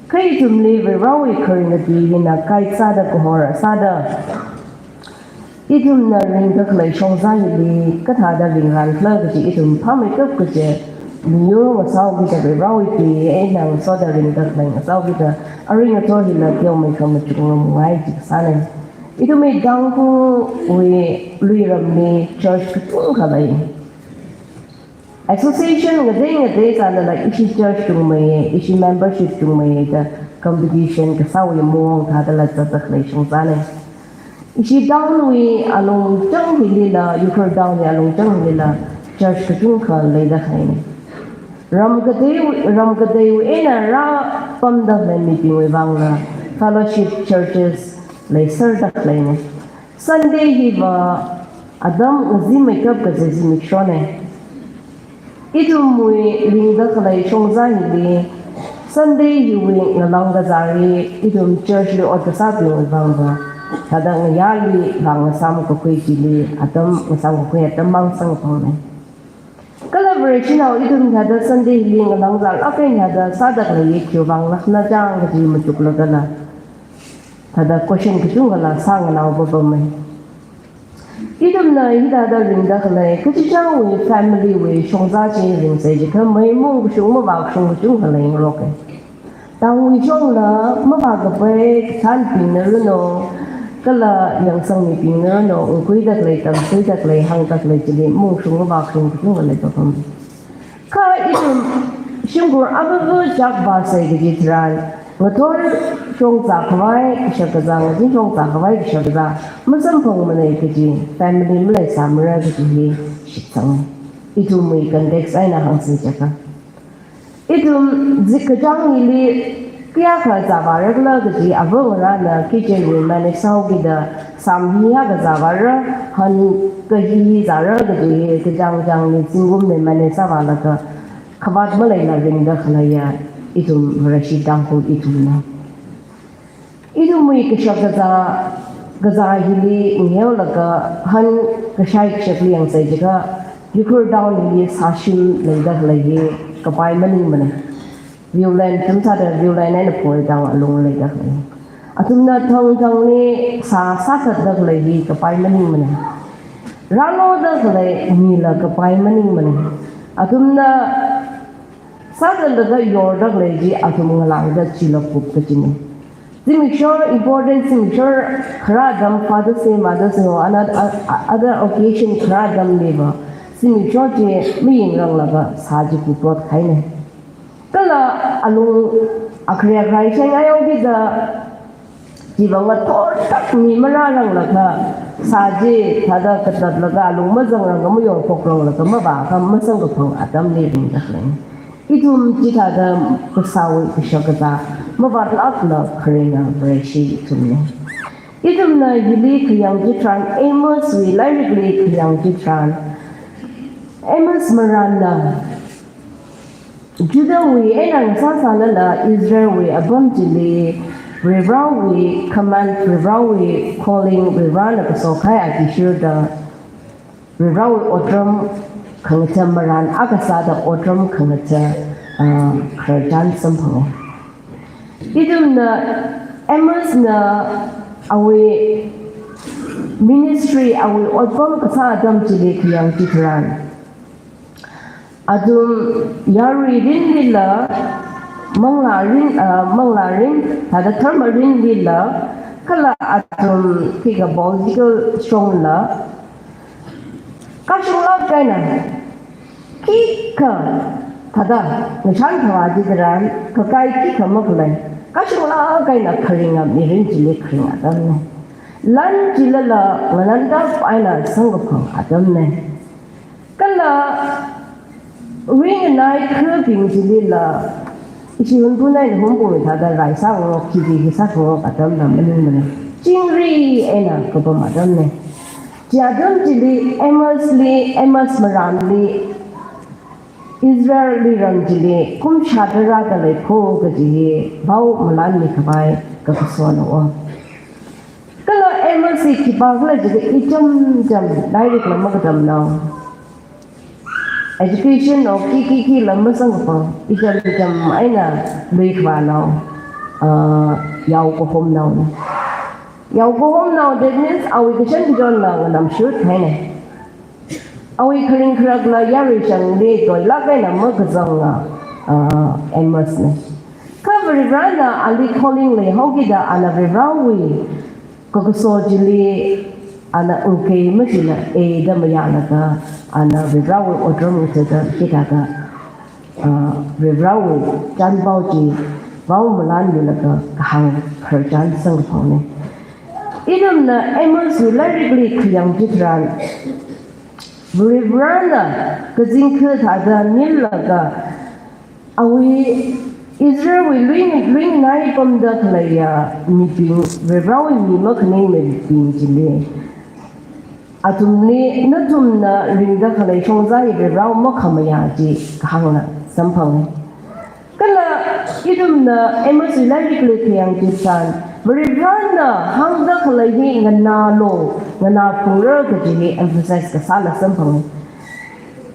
Kha ithumli Varivarāwui kharinga tui hina guide sāda, kahor sāda, Ithumna ringda khalei shongza hili kathāda ringrānkhala kaji ithum phāmeikap kaji miyur ngasaokida Varewui tui eina ngasoda ringda khalei ngasaokida arui ngathor hila teomeikha machukngarumngai chi kasāna. Ithumwui Tangkhulwui luiramli church kachungkha lei. Association ngatei ngatei sālala ishi church chungmeiya, ishi membership chungmeiya da competition kasāwui maong thādala zatda khalei shongzana. Ishi town wui alungchang hilila, Ukhrul town wui alungchang hilila church kachungkha leida khaleina. Ram katei, ram kateiwui eina rāpamda khalei mibingwui vangla fellowship churches leiserda khaleina. Sunday hiva atam ngazimeikap kaji zimikshona. Ithumwui ringda khalei shongza hili Sunday hiwui ngalang kazāli ithum church li ot kasābingwui vangva thāda ngayāli vang ngasam kakhui chili atam ngasam kakhui atam mang samkaphangna. Kala Vareshinao ithum thāda Sunday hili ngalang zālāk eina thāda sāda khalei hi khiwui vang lakna chang kaji machuklagala thāda question kachungkhala sānganao papamma. Ithumna hithāda ringda khalei kachichāwui family wui shongza chi ringsei jiakha mei mung kashung mavā kashung kachungkha leingaroka. Tangwui shongla mavākapai kathānbingna ranu, kala yangsang mibingna ranu, ungkhuida khalei, tamkhuida khalei, hāngda khalei chili mung kashung mavā kashung kachungkha leipapam. Kha ithum shimkhur avāva chāk vāsei kaji tharan, ngathor shongza khavai kashakazā, ngazin shongza khavai kashakazā masamphangmana kaji, family maleisāmara kaji hi shitsanga. Ithumwui context eina hāngsei jiakha. Ithum zit kachāng hili kayākha zāvārakhala kaji ava ngarāna kitchen wui manage sāhaokida, sam hi hiyākha zāvāra, han kahi hi zāra kaji hi kachāng chāngli zingkumli manage sāvālaga khavāt maleila ringda khaleiya ithum Vareshi Tangkhul ithumna. Ithumwui kashakazā, kazā hili ngaheolaga han kashai kashakli yangsei jiakha, Ukhrul town hili sāshim leida khalei hi kapai maningmana. Viewland, athum sāda Viewland eina Phungreitao alung leida khalei. Athumna thangthangli sā sāthatda khalei hi kapai maningmana. Rāloda khalei mila kapai maningmana. Athumna sāthatlaga yorda khalei chi athum ngalāngda chila kup kajina. Zimiksho important, zimiksho kharā atam, Father's Day, Mother's Day, or another, other occasion kharā atamliva zimiksho chi mayingranglaga sā chi kuprot kahaina. Kala alung akhare akhare sheng ayo kida chiva ngathorthak mi marāranglakha sā chi thāda katatlaga alung mazangrangkha mayongphokranglakha mavākha masamkaphang atamli ringda khaleina. Ithum chithāda kasāwui kashakazā mavātlākla kharinga Vareshi ithumna. Ithumna hili khayang chitharan, Amoswui lairikli khayang chitharan, Amos marānna Judahwui eina ngasāsālala Israelwui apam chili Varivarāwui command, Varivarāwui calling, Varivarāna kaso kahai athishurda Varivarāwui otram khangatha marān akha sāda otram khangatha, ah, khararchan samphanga. Ithumna Amosna awui ministry, awui otpam kasā atam chili khayang chitharan, athum yarui rinlila, manglā rin, ah, manglā rin, thāda dharma rinlila, kala athum khikha political strong la, kashunglāk eina khikha thāda ngashan tharan chitharan kakai khikha makhalei, kashunglāk eina kharinga mirin chili kharing atamna. Lan chilala ngalāntap eina samkaphang atamna. Kala ringnai khabing chilila ishi Hunpun eina Hunpung thāda rai sāngarok, khikhi sāngarok atamla maningmana. Chingri eina kapam atamna. Chi atam chili Amosli, Amos marānli Israel luiram chili kum shāda rāda leikho kaji hi pao malānmi khavai kakasona o. Kala Amos hi khipākhala jiakha icham cham, lairikla makatamnao, education o khi khi khila masamkaphang, icham cham eina lui khavānao, ah, yao kahomnaona. Yaokahomnao, that means awui kashan kachonna nganamshut haina. Awui kharing kharakla yarui shangli toilāk eina makazanga, ah, Emmaus na. Kha Varivarana ali calling leihaokida ana Varivarawui kakaso chili ana ngakei machila eida mayālaga ana Varivarawui otram ngathada hithāda, ah, Varivarawui chānpao chi pao malanmilaga kahāng khararchan samkaphangna. Ithumna Emmauswui lairikli khayang chitharan, Varivarana kazingkha thāda milaga, awui Israelwui lui, luinai pamda khaleiya mibing, Varivarawui mi makhaning mibing chili, athumli nathumna ringda khalei shongza hi Varivara makhamayā chi kahāngla samphanga. Kala ithumna Emmauswui lairikli khayang chitharan, Varivarana hāngda khalei hi nganālu, nganāphungra kaji hi emphasize kasāla samphanga.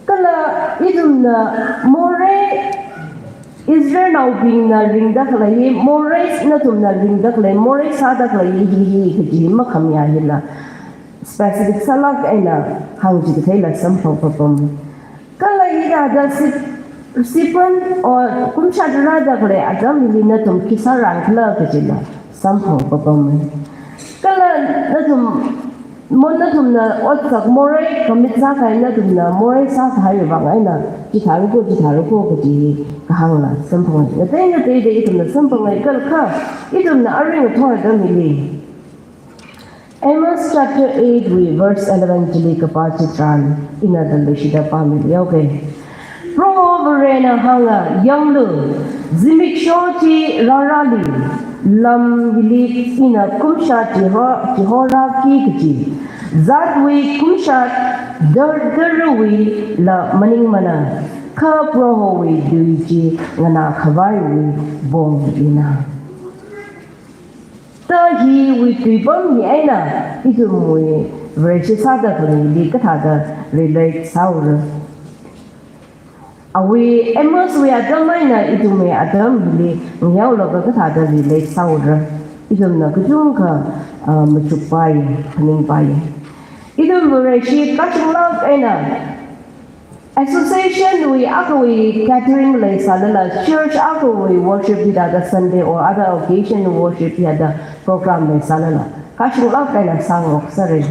Kala ithumna morei, Israelnaobingna ringda khalei hi, morei nathumna ringda khalei, morei sāda khalei hi, hi, hi kaji hi makhamayā hila specific sālāk eina hāngchikatheila samphang papam. Kala hithāda sip-, siphan or kumshat rāda khalei atam hili nathum khi sārang khala kajila samphang papam. Kala nathum, mo nathumna otsak morei commit sākahai nathumna morei sākahai vang eina chithāra ko, chithāra ko kaji kahāngla samphanga. Ngatei ngateida ithumna samphanga, kala kha ithumna arui ngathor atam hili Amos chapter eight wui verse eleven chili kapā chitharan ina dalui shida pāmi yaoke. Proho Varena hānga, yanglu, zimiksho chi rārāli, lam hili ina kumshat chiho, chihorāki kaji. Zatwui kumshat dar, darwuila maningmana, kha Prohowui tui chi nganākhavaiwui pong ina. Ta hiwui tuipam hi eina ithumwui Vareshi sāda khaleili kathāda relate sāura. Awui Amos wui atam eina ithumwui atam hili ngayaolaga kathāda relate sāura. Ithumna kachungkha, ah, machukpai, phaningpai. Ithum Vareshi kachunglāk eina association wui akhawui gathering leisālala, church akhawui worship hithāda Sunday or other occasion worship hithāda program leisālala, kachunglāk eina sāngaroksāra.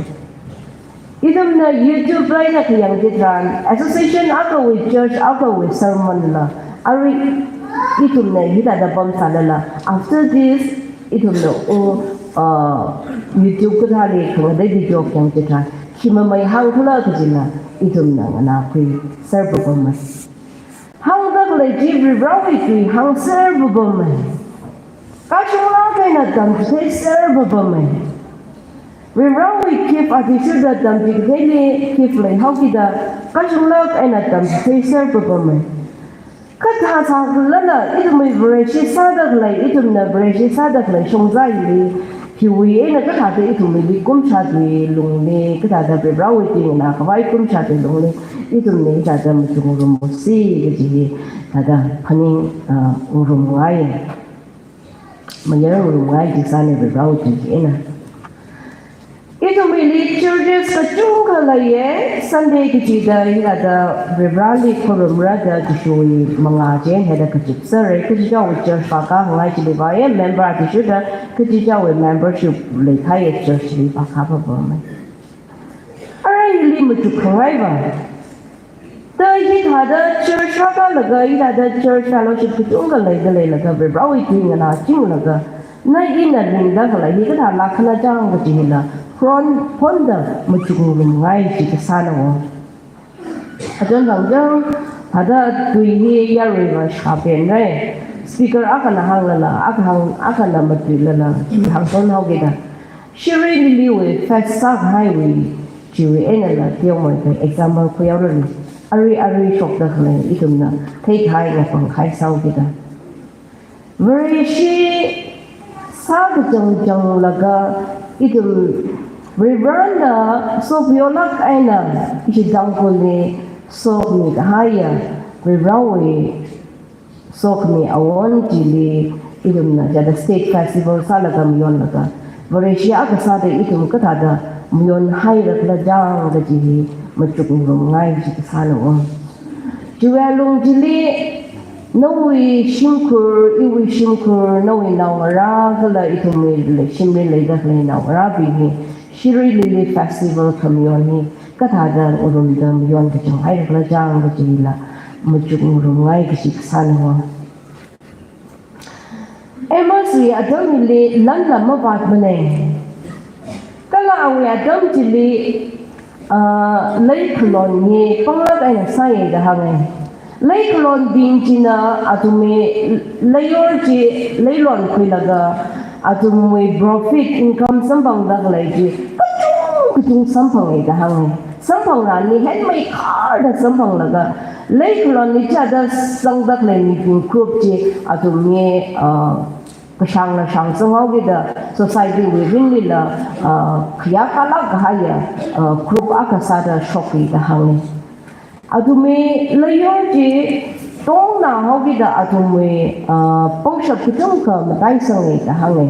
Ithumna YouTube eina khayang chitharan, association akhawui church akhawui sermon la, arui ithumna hithāda pamsālala, after this, ithumna o, uh, YouTube kathāli khangatei video khayang chitharan, khi mamei hāng khala kajila ithumna nganākhuiser papama. Hāngda khalei chi Varivarawui tui hāngser papama. Kachunglāk eina tamchitheiser papama. Varivarawui gift athishurda tamchitheili gift leihaokida kachunglāk eina tamchitheiser papama. Kathā sākhalala, ithumwui Vareshi sāda khalei, ithumna Vareshi sāda khalei shongza hili, hiwui eina kathāda ithumwuili kumshatwui lungli, kathāda Varivarawui tui nganākhavai kumshatwui lungli, ithumna hithāda machukngarumsi kaji hi, thāda phaning, ah, ngarumngai. Mayarngarumngai chi sāna Varivarawui tui eina. Ithumwuili churches kachungkha leiya, Sunday kachida hithāda Varivarali khorumrada Jishuwui mangā chihānda kachipsera, kachichāwui church vākāngai chili vāya, member athishurda kachichāwui membership leikahaiya church li vākā papama. Arui hili machukkhangai va. Ta hithāda church vākālaga, hithāda church fellowship kachungkha leida leilaga, Varivarawui tui nganāchinglaga, na ina ringda khalei hi kathālāk khala chang kaji hila, phon, phonda machukngarumngai chi kasāna wo. Achon thang chang, thāda tui hi yaruiva shāpenrai. Speaker akhana hānglala, akha hāng, akhana matuilala, hāngson haokida. Shiri liliwui fast sākahaiwui chiwui einala teomeida example khuihaoranu. Arui arui shokda khalei ithumna theikahai ngapangkahai sāhaokida. Vareshi sākachangchanglaga ithum Varivarana sokhamiolāk eina ishi Tangkhulli sokhami kahaiya Varivarawui sokhami awon chili ithumna hithāda state festival sālaga mayonlaga, Vareshi akha sāda ithum kathāda mayonhairakhala chang kaji hi machukngarumngai kaji kasāna. Chiwui alung chili nawui shimkhur, iwui shimkhur, nawui naongarā kala ithumwui shimli leida khalei naongarābing hi Shirui Lily Festival khamayon hi kathāda ngarumda mayon kachang hairakhala chang kajila machukngarumngai kaji kasāna. Amos wui atam hili lanla mavātmana. Kala awui atam chili, ah, leikhalon hi panglāk eina sāya da hānga. Leikhalonbing china athumwui leiyor chi leilon khuilaga athumwui profit, income samphangda khalei chi kachung kachung samphanga da hānga. Samphangranli henmeikharda samphanglaga, leikhalonli chāda sangda khalei mibing group chi athumwui, ah, kashangla shang sanghaokida society wui ringlila, ah, khayākalāk kahaiya, ah, group akha sāda shoka da hānga. Athumwui leiyor chi tongnahaokida athumwui, ah, pangshap kachungkha mataisanga da hānga.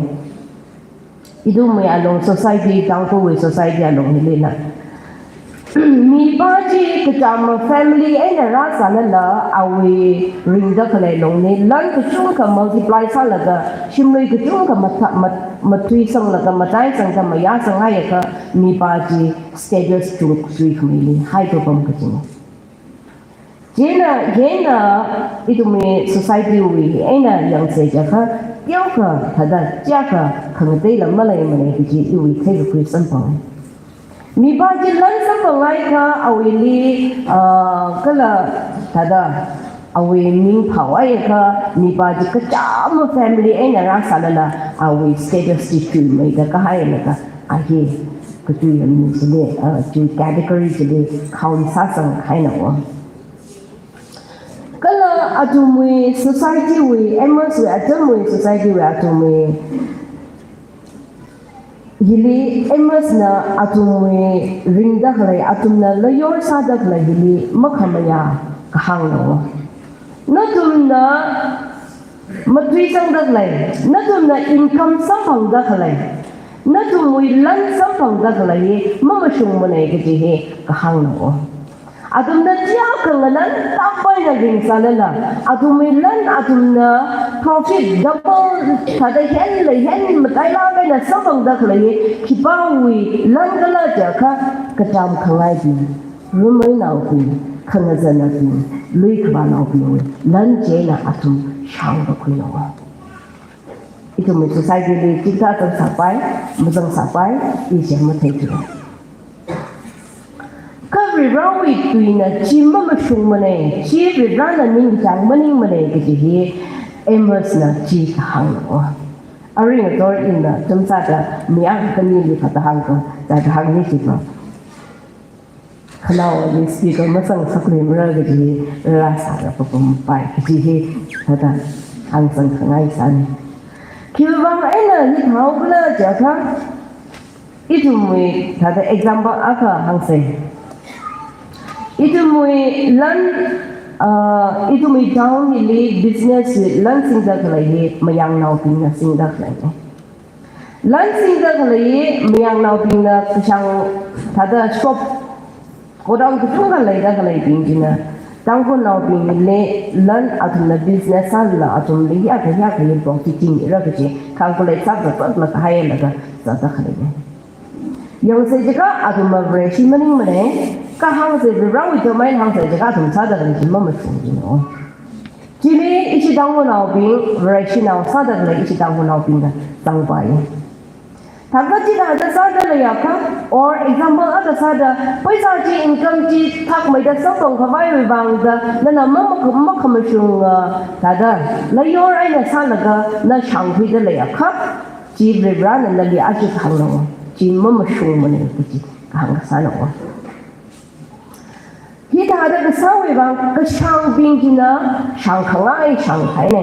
Ithumwui alung society, Tangkhulwui society alung hilila mipā chi kachām family eina rāsālala awui ringda khalei lungli lan kachungkha multiply sālaga shimlui kachungkha matha-, mat-, mathuisanglaga mataisangda mayāsanghaiakha mipā chi status chungkhui khameili haipapam kajina. Chieina, chieina ithumwui society wui eina yangsa chiakha, teokha thāda chiakha khangateila maleimana kaji iwui theikakhui samphanga. Mipā chi lan samphangakha awuili, ah, kala thāda awui ming phāhaiakha mipā chi kachām family eina rāsālala awui status chi chuimeida kahailaga a hi katui mi chili, ah, chi category chili count sāsanghaina. Kala athumwui society wui, Amos wui atamwui society wui athumwui hili Amos na athumwui ringda khalei, athumna leiyor sāda khalei hili makhamayā kahāngna. Nathumna mathuisangda khalei, nathumna income samphangda khalei, nathumwui lan samphangda khalei hi mamashungmana kaji hi kahāngna. Athumna chiakha ngalan tāpaina ringsālala, athumwui lan athumna profit double thāda henla hen matailāk eina samphangda khalei hi khipāwui lan khala chiakha kachām khangaibing, rumeinaobing, khangazannaobing, lui khavānaobingwui lan chieina athum shāngkakhuina. Ithumwui society li chithāda sāpai, mazangsāpai, ishi matheithu. Kha Varivarāwui tuina chi mamashungmana, chi Varivarāna ningchāng maningmana kaji hi Amos na chi kahāngna. Arui ngathor ina chumsāda mi akha khanili kathāda hāngko, thāda hāngni chipa. Khanaoli speaker mazangsakluimara kaji rāsāda papampai kaji hi thāda hāngsangkhangai sāna. Khiwuivang eina hithāhaokhala chiakha, ithumwui thāda example akha hāngsa. Ithumwui lan, ah, ithumwui town hili business hi lan singda khalei hi mayangnaobingna singda khaleina. Lan singda khalei mayangnaobingna kashāng thāda shop, godown kachungkha leida khaleibing china Tangkhulnaobingli lan athumna business sālala athumli hiyākha hiyākha hi profit chingmira kaji calculate sākazat makahailaga sāda khaleina. Yangsa chiakha athumva Vareshi maningmana, kha hāngsa Varivarāwui domain hāngsa chiakha athum sāda khalei chi mamashung jina. Chili ishi Tangkhulnaobing, Vareshinao sāda khalei ishi Tangkhulnaobingna zangpai. Thākha chithāda sāda leiakha, or example akha sāda, paisa chi, income chi thakmeida samphang khavaiwui vangda, nana ma, ma, makhamashung, ah, thāda, leiyor eina sālaga na shāngkhuida leiakha, chi Varivarāna nali aja kahāngna, chi mamashungmana kaji kahāng kasāna. Hithāda kasāwui vang kashāngbing china shāngkhangai shāngkahaina.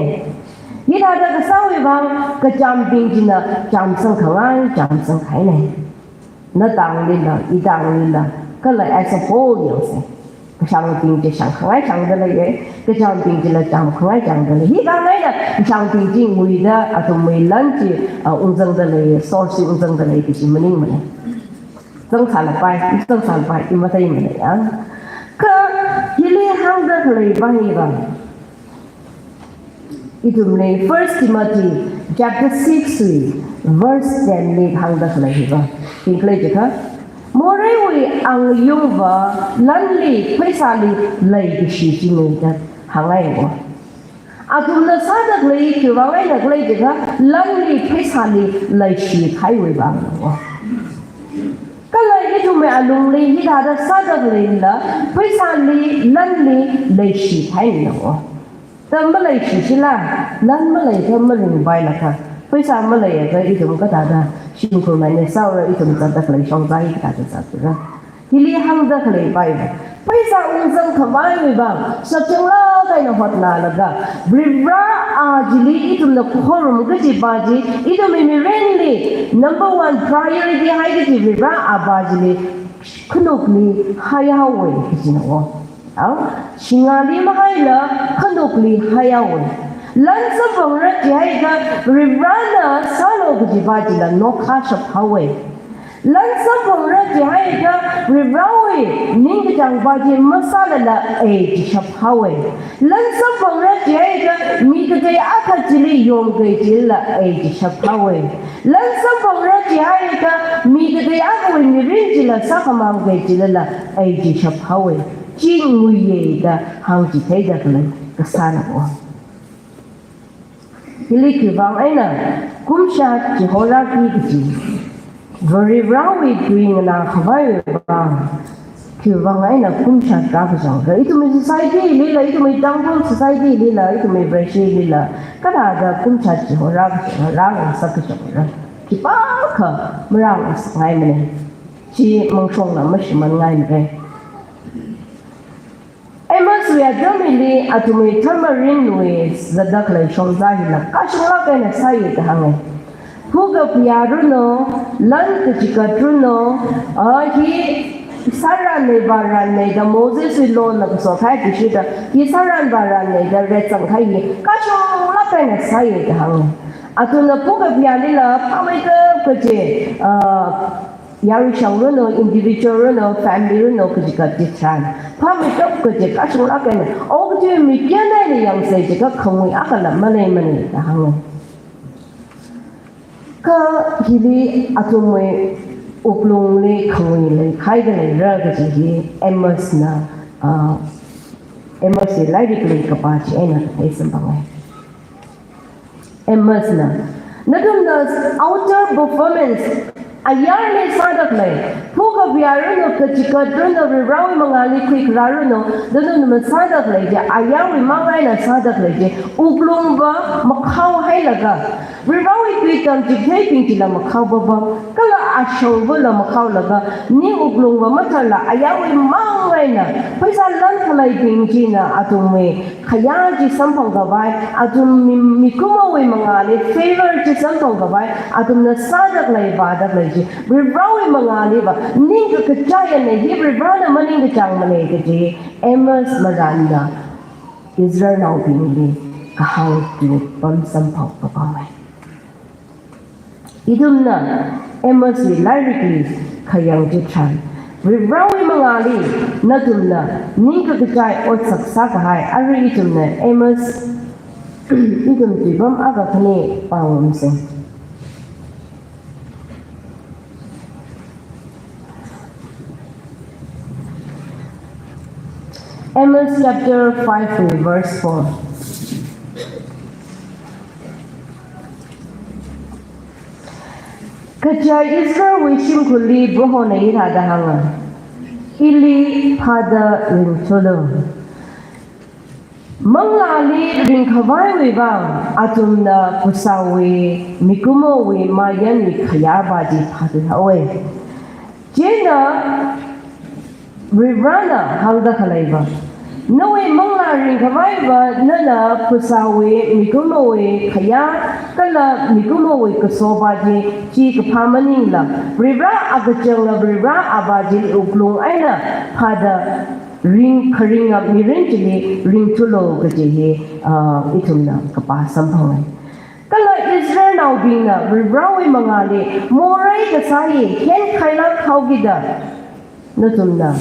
Hithāda kasāwui vang kachāmbing china chāmsangkhangai chāmsangkahaina. Natanglila, itanglila, kala as a whole yangsa. Kashāngbing chi shāngkhangai shāngda leiya, kachāmbing chila chāmkhangai chāngda lei. Hi khangaina kashāngbing chi nguida athumwui lan chi, ah, ungzangda lei, source chi ungzangda lei kaji maningmana. Zangsālapai, zangsālapai, i matheimana ya. Kha hili hāngda khalei vang hi vang. Ithumli First Timothy chapter six wui verse ten li hāngda khalei hiva. Hingkhalei jiakha, moreiwui angayungva lanli pheisāli leikashi chingda hāngngai wo. Athumna sāda khalei khiwui vang eina khalei jiakha, lanli pheisāli leishi kahaiwui vang wo. Kala ithumwui alungli hithāda sāda khaleila, pheisāli, lanli leishi kahaina wo. Tam maleishi shila, lan maleikha maringpailakha, pheisā maleiakha ithum kathāda shimkhur mainesaora, ithum zatda khalei shongza hi kathāda zatura. Hili hāngda khalei pai. Pheisā ungzang khavaiwui vang, shapchanglāk eina hotnalaga, Varivara a chili ithumna khorum kajipa chi, ithumwui mirinli number one priority hai kaji Varivara ava chili khanukli haihaowa kajina wo. Au, singāli mahaila khanukli haihaowa. Lan samphangra jihaiakha Varivarana sālu kajipa chila nokhashap haowa. Lan samphangra jihaiakha Varivarawui ningkachāngpa chi masālala ei jishap haowa. Lan samphangra jihaiakha mi katei akha chili yongkei jilala ei jishap haowa. Lan samphangra jihaiakha mi katei akhawui mirin chila sākhamangkei jilala ei jishap haowa. Chi nguiya da hāngchitheida khalei kasāna wo. Hili khiwui vang eina kumshat chihorāki kaji. Varivarawui tui nganā khavaiwui vang khiwui vang eina kumshat rākazangra. Ithumwui society lila, ithumwui Tangkhul society lila, ithumwui Vareshi lila, kathāda kumshat chihorā kazangra, rāngasak kazangra. Khipākha marāngasakngaimana. Chi mangshongna mashimānngaimara. Amos wui atam hili athumwui tharmarinwui zatda khalei shongza hila kashunglāk eina sāya da hānga. Phakaphayā ranu, lan kachikat ranu, a hi sāranna vāranna da Moseswui lawna kaso kahai kashida, hi sāran vāranna da retsang kahai hi kashunglāk eina sāya da hānga. Athumna phakaphayālila phāmeitap kaji, a, yarui shang ranu, individual ranu, family ranu, kachikat chitharan phāmeitap kaji kashunglāk eina, o kaji mi kayāna eina yangsa jiakha khangui akhala maleimana da hānga. Kha hili athumwui wuklungli khangui leikahai da leira kaji hi Amosna, ah, Amoswui lairikli kapā chi eina kathei samphanga. Amosna, nathumna outer performance, ayarli sāda khalei, phakaphayā ranu, kachikat ranu, Varivarawui mangāli khuikharā ranu, nathumna sāda khalei chi, ayarwui mang eina sāda khalei chi, wuklungva makhaohailaga, Varivarawui tui tamchitheibing chila makhaopapam, kala ashangvala makhaolaga, ning wuklungva matharla, ayarwui mang eina, pheisā lan khaleibing china athumwui khayā chi samphang khavai, athum mi, mikumowui mangāli favor chi samphang khavai, athumna sāda khalei vāda khalei chi, Varivarawui mangāliva, ning kakachai eina hi Varivarana maningkachāngmana kaji, Amos marānna Israelnaobingli kahāng tui pam samphang papamai. Ithumna Amoswui lairikli khayang chitharan, Varivarawui mangāli nathumna ning kakachai otsak sākahai, arui ithumna Amos, ithum tuipam akha khani pāngarumsa. Amos chapter five verse four. Kaja Israelwui shimkhurli Prohona hithāda hānga, ili phāda ringthulu. Manglāli ringkhavaiwui vang, athumna phasāwui, mikumowui, mayanwui khayāva chi phāthuihaowa. Chieina Varivarana hāngda khaleiva, nawui manglā ringkhavaiva, nana phasāwui, mikumowui khayā, kala mikumowui kasova chi, chi kaphā maningla, Varivara akachangla Varivara ava chi wuklung eina phāda ring, kharinga mirin chili ringthulo kaji hi, ah, ithumna kapā samphanga. Kala Israelnaobingna Varivarawui mangāli morei kasā hi henkhailāk haokida, nathumna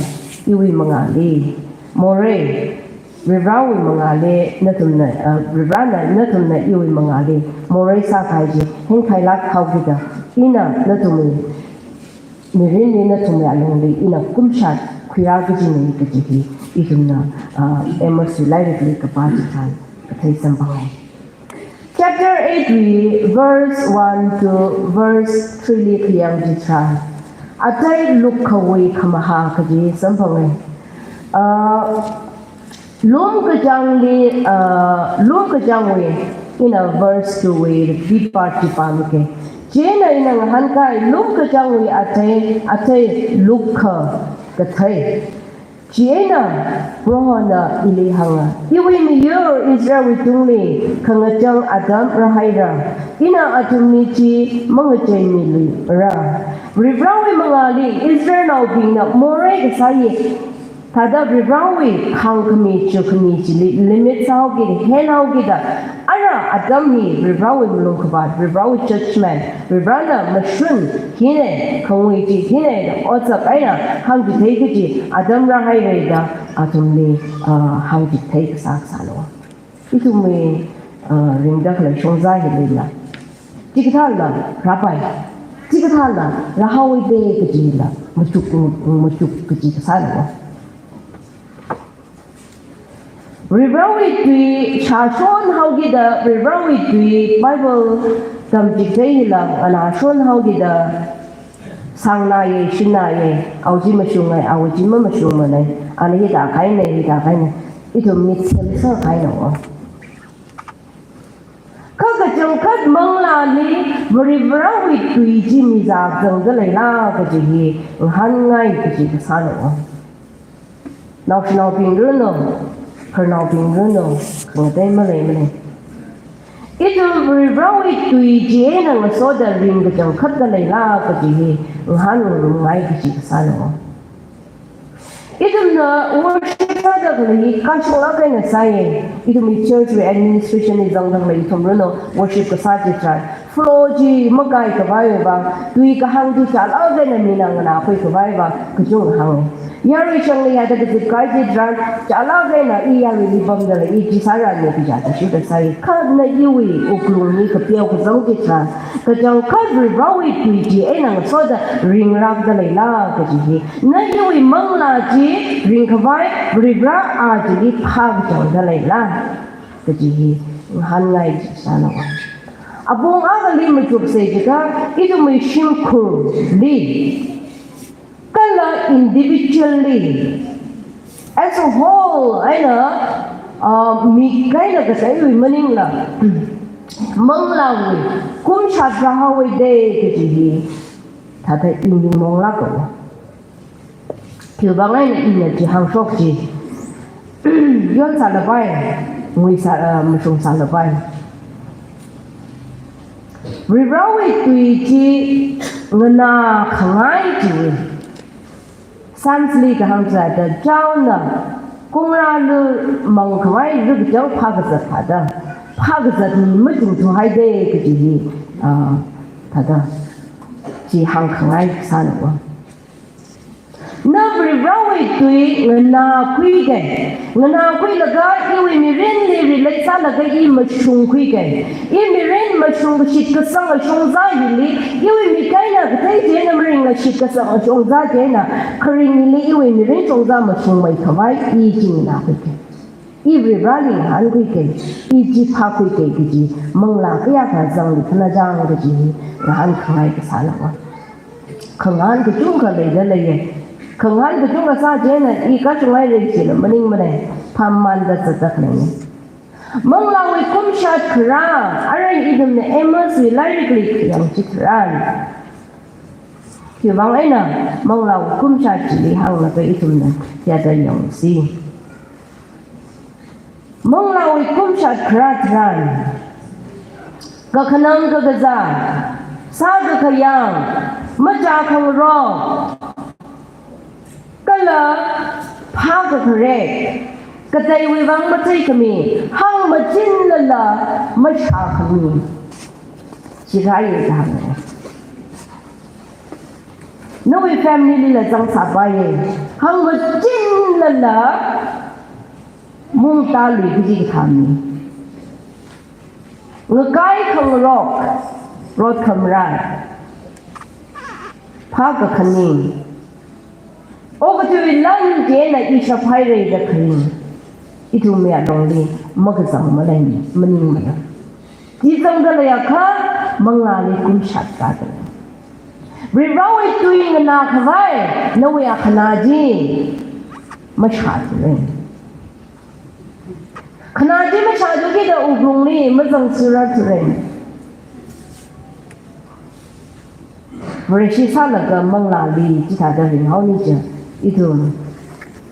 iwui mangāli morei, Varivarawui mangāli nathumna, ah, Varivarana nathumna iwui mangāli morei sākahai chi henkhailāk haokida, ina nathumwui mirinli, nathumwui alungli ina kumshat khuirā kajina kaji hi ithumna, ah, Amos wui lairikli kapā chitharan kathei samphanga. Chapter eight wui verse one to verse three li khayang chitharan, athei lukkhawui khamahā kaji samphanga. Ah, lum kachāngli, ah, lum kachāngwui, ina verse two wui repeat part chi pāmika. Chieina ina ngahānkahai lum kachāngwui athei, athei lukkha kathei. Chieina Prohona ili hānga, iwui miyur Israelwui tungli khangachang atam rāhaira, ina athumli chi mangacheimilura. Varivarawui mangāli Israelnaobingna morei kasā hi thāda Varivarawui hāngkhami chukhami chili limit sāhaokida, henhaokida, ara atam hi Varivarawui malungkhavāt, Varivarawui judgment, Varivarana mashun hina, khangui chi hina da otsak eina hāngchithei kaji atam rāhaira da athumli, ah, hāngchithei kasā kasāna. Ithumwui, ah, ringda khalei shongza hilila, chikathāla rāpai, chikathāla rāhaowa de kajila machuk, machuk kaji kasāna. Varivarawui tui shāshon haokida, Varivarawui tui Bible tamchithei hila nganāshon haokida, sāngnāya, shinnāya, awui chi mashunga, awui chi mamashungmana, ana hithākahaina, hithākahaina, ithum mitsem sākahaina. Kha kachangkhat manglāli Varivarawui tui chi mizā zangda leila kaji hi ngahānngai kaji kasāna. Naoshinaobing ranu, khararnaobing ranu, khangatei maleimana. Ithum Varivarawui tui chieina ngasoda ring kachangkhat da leila kaji hi ngahānngarumngai kaji kasāna. Ithumna worship sāda khalei hi kachungla kaina sāya. Ithumwui church wui administration li zangda khalei ithum ranu worship kasā chitharan, flow chi makaikhavaiwui vang, tui kahāng chi chālak eina mina nganākhuikhavaiwui vang kachungkha hānga. Yarui shangli yāda kazipkahai chitharan, chālak eina i yaruili pamda lei, i chi sāra ne kaja chi shuda sāya. Kha na iwui wuklungli kapeo kazang chitharan, kachangkhat Varivarawui tui chieina ngasoda ringlākda leila kaji hi, na iwui manglā chi ringkhavai Varivara a chili phākachangda leila kaji hi ngahānngai chi sāna. Apong akhali machuksa jiakha, ithumwui shimkhurli kala individually, as a whole eina, ah, mik eina kasāwui maningla, manglāwui kumshat rāhaowa de kaji hi thāda i ning monglāka. Khiwuivang eina ina chi hāngshok chi, yon sālapai, ngui sā, ah, mashung sālapai. Varivarawui tui chi nganākhangai chiwui, Psalms li kahāng sāda, chaona kungrālu mangkhavai rikchang phākazat thāda, phākazat mi machungthuhai de kaji hi, ah, thāda chi hāngkhangai kasāna. Na Varivarawui tui nganākhuiga, nganākhuilaga iwui mirinli relate sālaga i mashungkhuiga. I mirin mashung shitkasanga shongza hili, iwui mik eina kathei chieina maringla shitkasanga shongza chieina, kharing hili iwui mirin shongza mashungmeikhavai i chi nganākhuiga. I Varivarali ngahānkhuiga, i chi phākhuiga kaji manglā kayākha zangli khanachang kaji hi ngahānkhangai kasāna. Khangahān kachungkha leida leiya. Khangahān kachungkha sā chieina i kachungkha leida chieina maningmana, phammanda zatda khaleina. Manglāwui kumshat kharā, arui ithumna Amos wui lairikli khayang chitharan, khiwuivang eina manglāwui kumshat chili hānglaga ithumna yāda yangsi. Manglāwui kumshat kharā tharan, kakhanang kakazā, sā kakhayang, machā khangarok, kala Phākakharek, kateiwui vang machei khami, hāngmachinlala mashākhami. Chirāya da hānga. Nawui family lila zangsāpaiya, hāngmachinlala mungtālui kaji kathā mi. Ngakai khangarok, rot khamrā, phākakhaning. Okathuiwui lan eina ishap haira da kharing. Ithumwui alungli makazang malei, maningmana. Chi zangda leiakha, manglāli kumshat rāda lei. Varivarawui tui nganākhavai, nawui akhana chi mashāthura. Khana chi mashāthukida wuklungli mazangserrarthura. Vareshi sālaga manglāli chithāda ringhaomi chi. Ithum,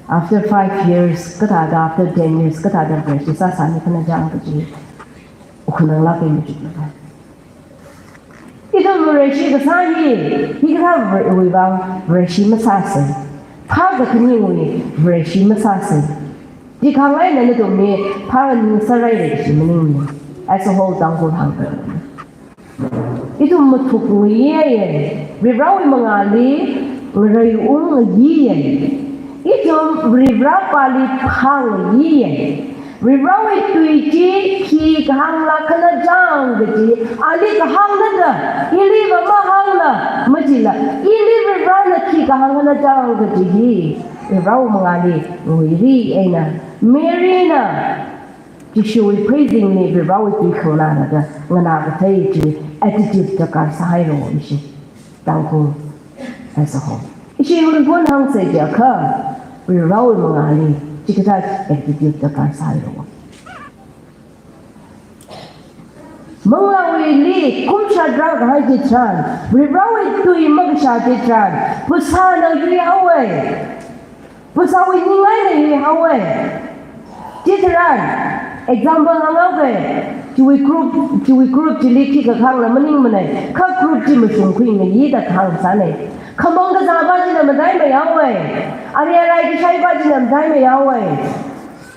after five years, kathāda after ten years, kathāda Vareshi sāsāni khanajang kaji, wukkhananglāk eina machukna. Ithum Vareshi kasā hi, hikathāwui vang Vareshi masāsa. Phākakhaningwui Vareshi masāsa. Chi khangai eina nathum mi phānganing sārai re chi maningmana. As a whole, Tangkhul hāngda. Ithum mathukngayiya, Varivarawui mangāli ngareiungngayiya. Ithum Varivarapāli phāngayiya. Varivarawui tui chi khi kahāngla khanajang kaji, ali kahāng nada, iliva mahāngla majila, ili Varivarana khi kahāng khanajang kaji hi, Varivarawui mangāli nguiri eina, Maryna Jishuwui pheizingli Varivarawui tui khanganālaga nganākathei chi attitude darkar sāhaira ishi. Tangkhul as a whole. Ishi Hunphun hāngsa jiakha, Varivarawui mangāli chikathā attitude darkar sāhaira. Manglāwuili kumshat rākahai chitharan, Varivarawui tui makashā chitharan, phasāna yuihaowa. Phasāwui ningai eina yuihaowa. Chitharan, example hānghaowa, chiwui group, chiwui group chili khikha kahāngla maningmana, kha group chi mashungkhuingayi da kahāng sāna. Khamong kazāpa china mataimeihaowa. Arui arai kashaipa china mataimeihaowa.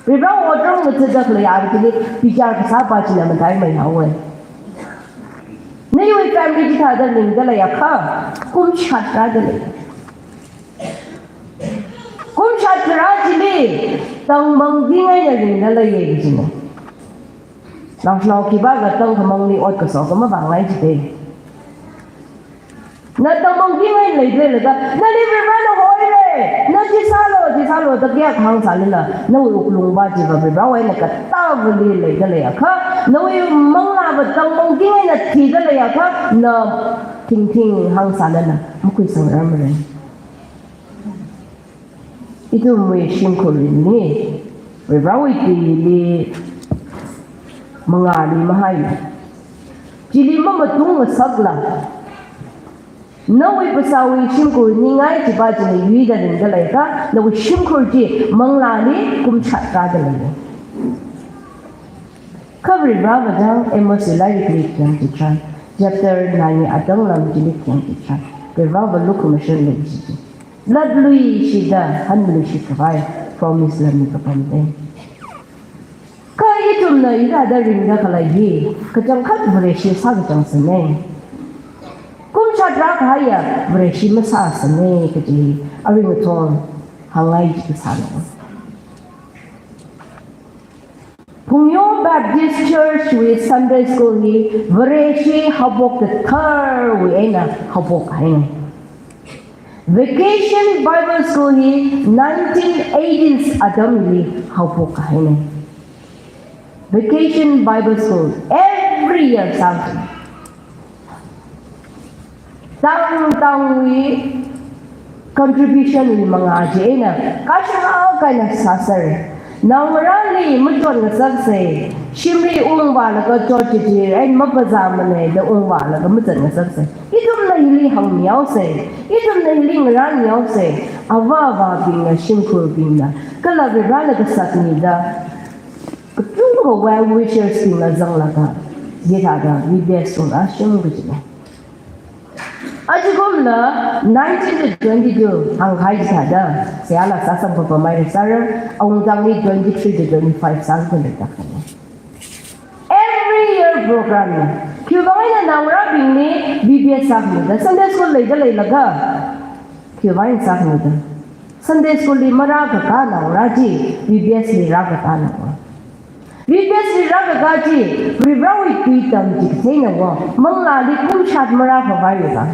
Varivara otram ngathada khalei aruili bichar kasāpa china mataimeihaowa. Nawui family chithāda ringda leiakha, kumshat rāda lei. Kumshat rā chili, tangmang dingai eina ringda leiya kajina. Naoshinao khipākha tangkhamangli ot kaso kha mavāngai jida. Na tangmang dingai eina leida leilaga, nali Varivarana hoira, na chi sālu, chi sālu da kayākha hāngsālala, nawui wuklungpa chiva Varivarawui eina katāvali leida leiakha, nawui manglāva tangmang dingai eina thida leiakha, na thingthing hāngsālala makhuisangrarmara. Ithumwui shimkhurli, Varivarawui tuili mangāli mahaila, chili mamatung ngasakla, nawui phasāwui shimkhur ningai chipa chili yuida ringda leiakha, nawui shimkhur chi manglāli kumshat rāda lei. Kha Varivarava chang Amoswui lairikli khayang chitharan, chapter nine wui atanglam chili khayang chitharan, Varivarava lukhamashan lei chi. Latluishida hanluishit khavai promise la mikapam lei. Kha ithumna hithāda ringda khalei hi, kachangkhat Vareshi sākachangsana. Kumshat rākahaiya Vareshi masāsana kaji, aring athong hāngngai chi kasāna. Phungyo Baptist Church wui Sunday School hi Vareshi haophok katharwui eina haophok kahaina. Vacation Bible School hi nineteen eighties atamli haophok kahaina. Vacation Bible School every year something. Tang tangwui contribution wui mangā chieina kashak kahaina sāsera. Naongarāli machot ngasaksa, shimli ungvālaga chot chithei, ai mapazāmana da ungvālaga machot ngasaksa. Ithumna hili hāngmihaosa, ithumna hili ngarānmihaosa, avā avābingna, shimkhurbingna, kala Varivarana kasakmida, kachungkha well wishers bingna zanglaga, hithāda witness sāra shim kajina. Ajakum la nineteen to twenty-two hāngkahai chithāda, seihā la sāsang papamhaira sāra, awungtangli twenty-three to twenty-five sākahai leida khalei. Every year program na. Khiwuivang eina naongarābingli V B S sākhamida, Sunday school leida leilaga, khiwuivang sākhamida. Sunday school li marākakā naongarā chi, V B S li rākakā naongarā. V B S li rākakā chi, Varivarāwui tui tamchitheinao, manglāli kumshat marākhavai rila.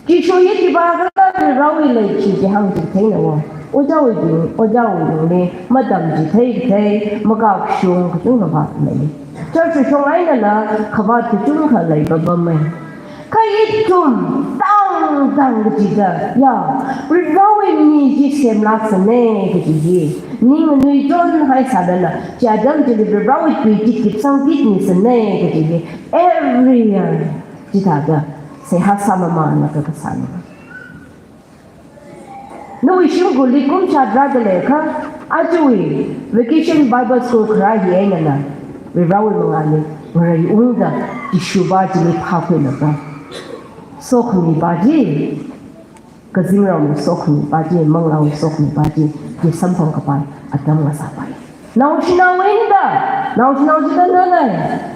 Jishu hi khipākhala Varivarāwui leishi chi hāngchitheinao. Ojāwui bing, ojāwui bingli matamchithei kathei, makakshung kachungkha vālei. Church shong einala khavāt kachungkha leipapamei. Kha ithum tangtang kachida, ya, Varivarāwui mi chi semlāksāna kaji hi, ning nganuichonhai sādala, chi atam chili Varivarāwui tui chi kipsang kitmisāna kaji hi, every year chithāda seihā sāmamānlaga kasāna. Nawui shimkhurli kumshat rāda leiakha, ajawui Vacation Bible School kharā hi einala, Varivarāwui mangāli ngareiungda, Jishu pā chili phākhuilaga, sokhami pā chi, kazingraowui sokhami pā chi, manglāwui sokhami pā chi, chi samphang kapai atam ngasāpai. Naoshinao eina, naoshinao chida nanai.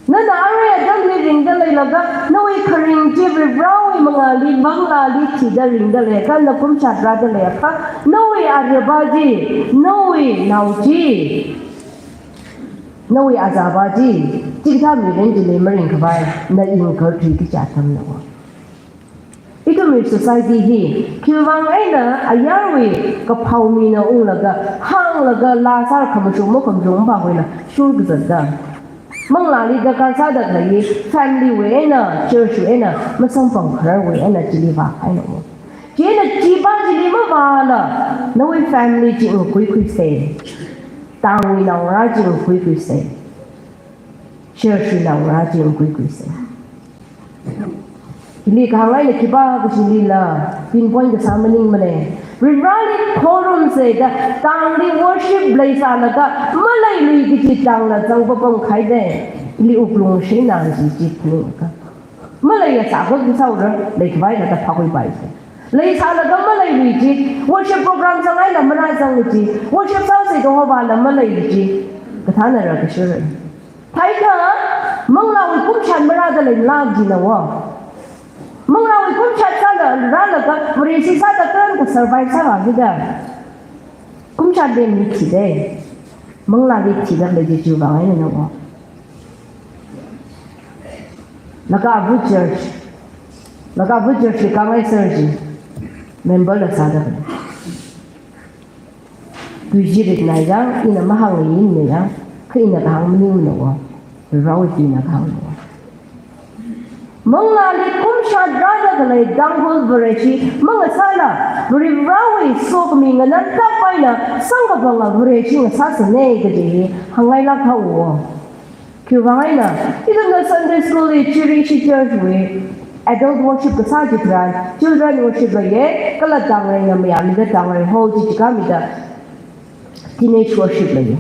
Nana arui atamli ringda leilaga, nawui kharing chi Varivarāwui mangāli, manglāli thida ringda leiakha, na kumshat rāda leiakha, nawui arui pā chi, nawui nao chi, nawui azā pā chi, chikathā mirin chili maringkhavai, na ingkar tui kicha tamnao. Ithumwui society hi, khiwuivang eina ayarwui kaphao mina unglaga, hānglaga, laa sāra khamashung makhamashung pākhuila, shur kazatda. Manglāli darkar sāda khalei, family wui eina, church wui eina, masamphang khararwui eina chili vākahainao. Chieina chi pā chili mavāla, nawui family chi ngakuikhuisa. Tangwui naongarā chi ngakuikhuisa. Church wui naongarā chi ngakuikhuisa. Hili kahāng eina khipā kachilila, pinpoint kasā maningmana. Varivarāli khorumsa da, tangli worship leisālaga, maleilui kaji tangla zangpapam khaida. Hili wuklung shina ji ji phaningakha. Maleiya sākha kasaora, leikhavai kathā phākhuipaisa. Leisālaga maleilui ji, worship program zangaila marāzang ji, worship sāsa da hopāla maleilui ji, kathānara kashura. Thāikha, manglāwui kumshat marāda leilāk jina wo. Manglāwui kumshat sāda rālaga, Vareshi sāda karan ka survive sāvā jida. Kumshat de mi thida. Manglāli thida lei ji chiwuivang einana wo. Laga avu church. Laga avu church li kangai sir ji. Member la sāda. Tui chi ritna yang, ina mahāngyi ina yang, kha ina kahāng maningmana wo, Varivarāwui tuina kahāngna wo. Manglāli kumshat rāda khalei Tangkhul Vareshi, mangasāla, Varivarāwui sokhami nganātap eina, samkaphanga Vareshi ngasāsana kaji hi, hāngngailāk haowa. Khiwuivang eina, ithumna Sunday school li, Chiri Ishi Church wui, adult worship kasā chitharan, children worship leiya, kala tangrei na mayāmida tangrei hall chi chikāmida, teenage worship leiya.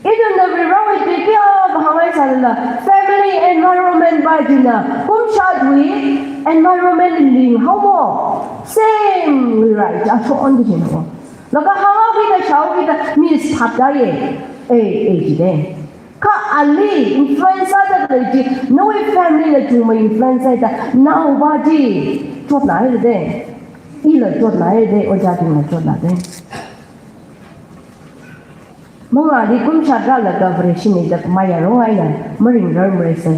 Ithumna Varivarāwui tui kayākha hāngngaisālala, family environment pā china, kumshatwui environment li ning haowa. Same rai cha shon kajina wo. Laga hānghaokida shaokida, miss thapda ye. Eh, eh, jida. Kha ali influence sāda khalei chi, nawui family na chungmei influence sāda, naopā chi, chotnāhaira de. Ila chotnāhaira de, ojābingla chotnā de. Manglāli kumshat rālaga Vareshi mida mayarong eina, maringrar mareisa.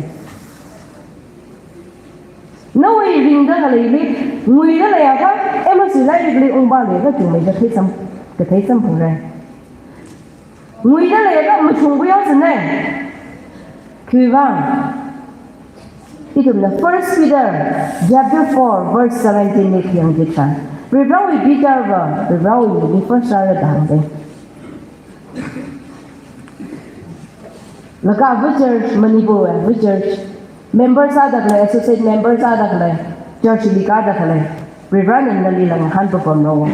Nawui ringda khaleili, nguida leiakha, M S C lairikli ungpā leiakha chungmeida theisam, kathei samphangra. Nguida leiakha machungkhuihaosana. Khiwuivang. Ithumna First Peter chapter four verse seventeen li khayang jitsa. Varivarāwui Peter va, Varivarāwui mili first rāra da hāngda. Laga avu church, Manipur wui avu church, member sāda khalei, associate member sāda khalei, church li kāda khalei, Varivarāna nalila ngahānpapamna wo.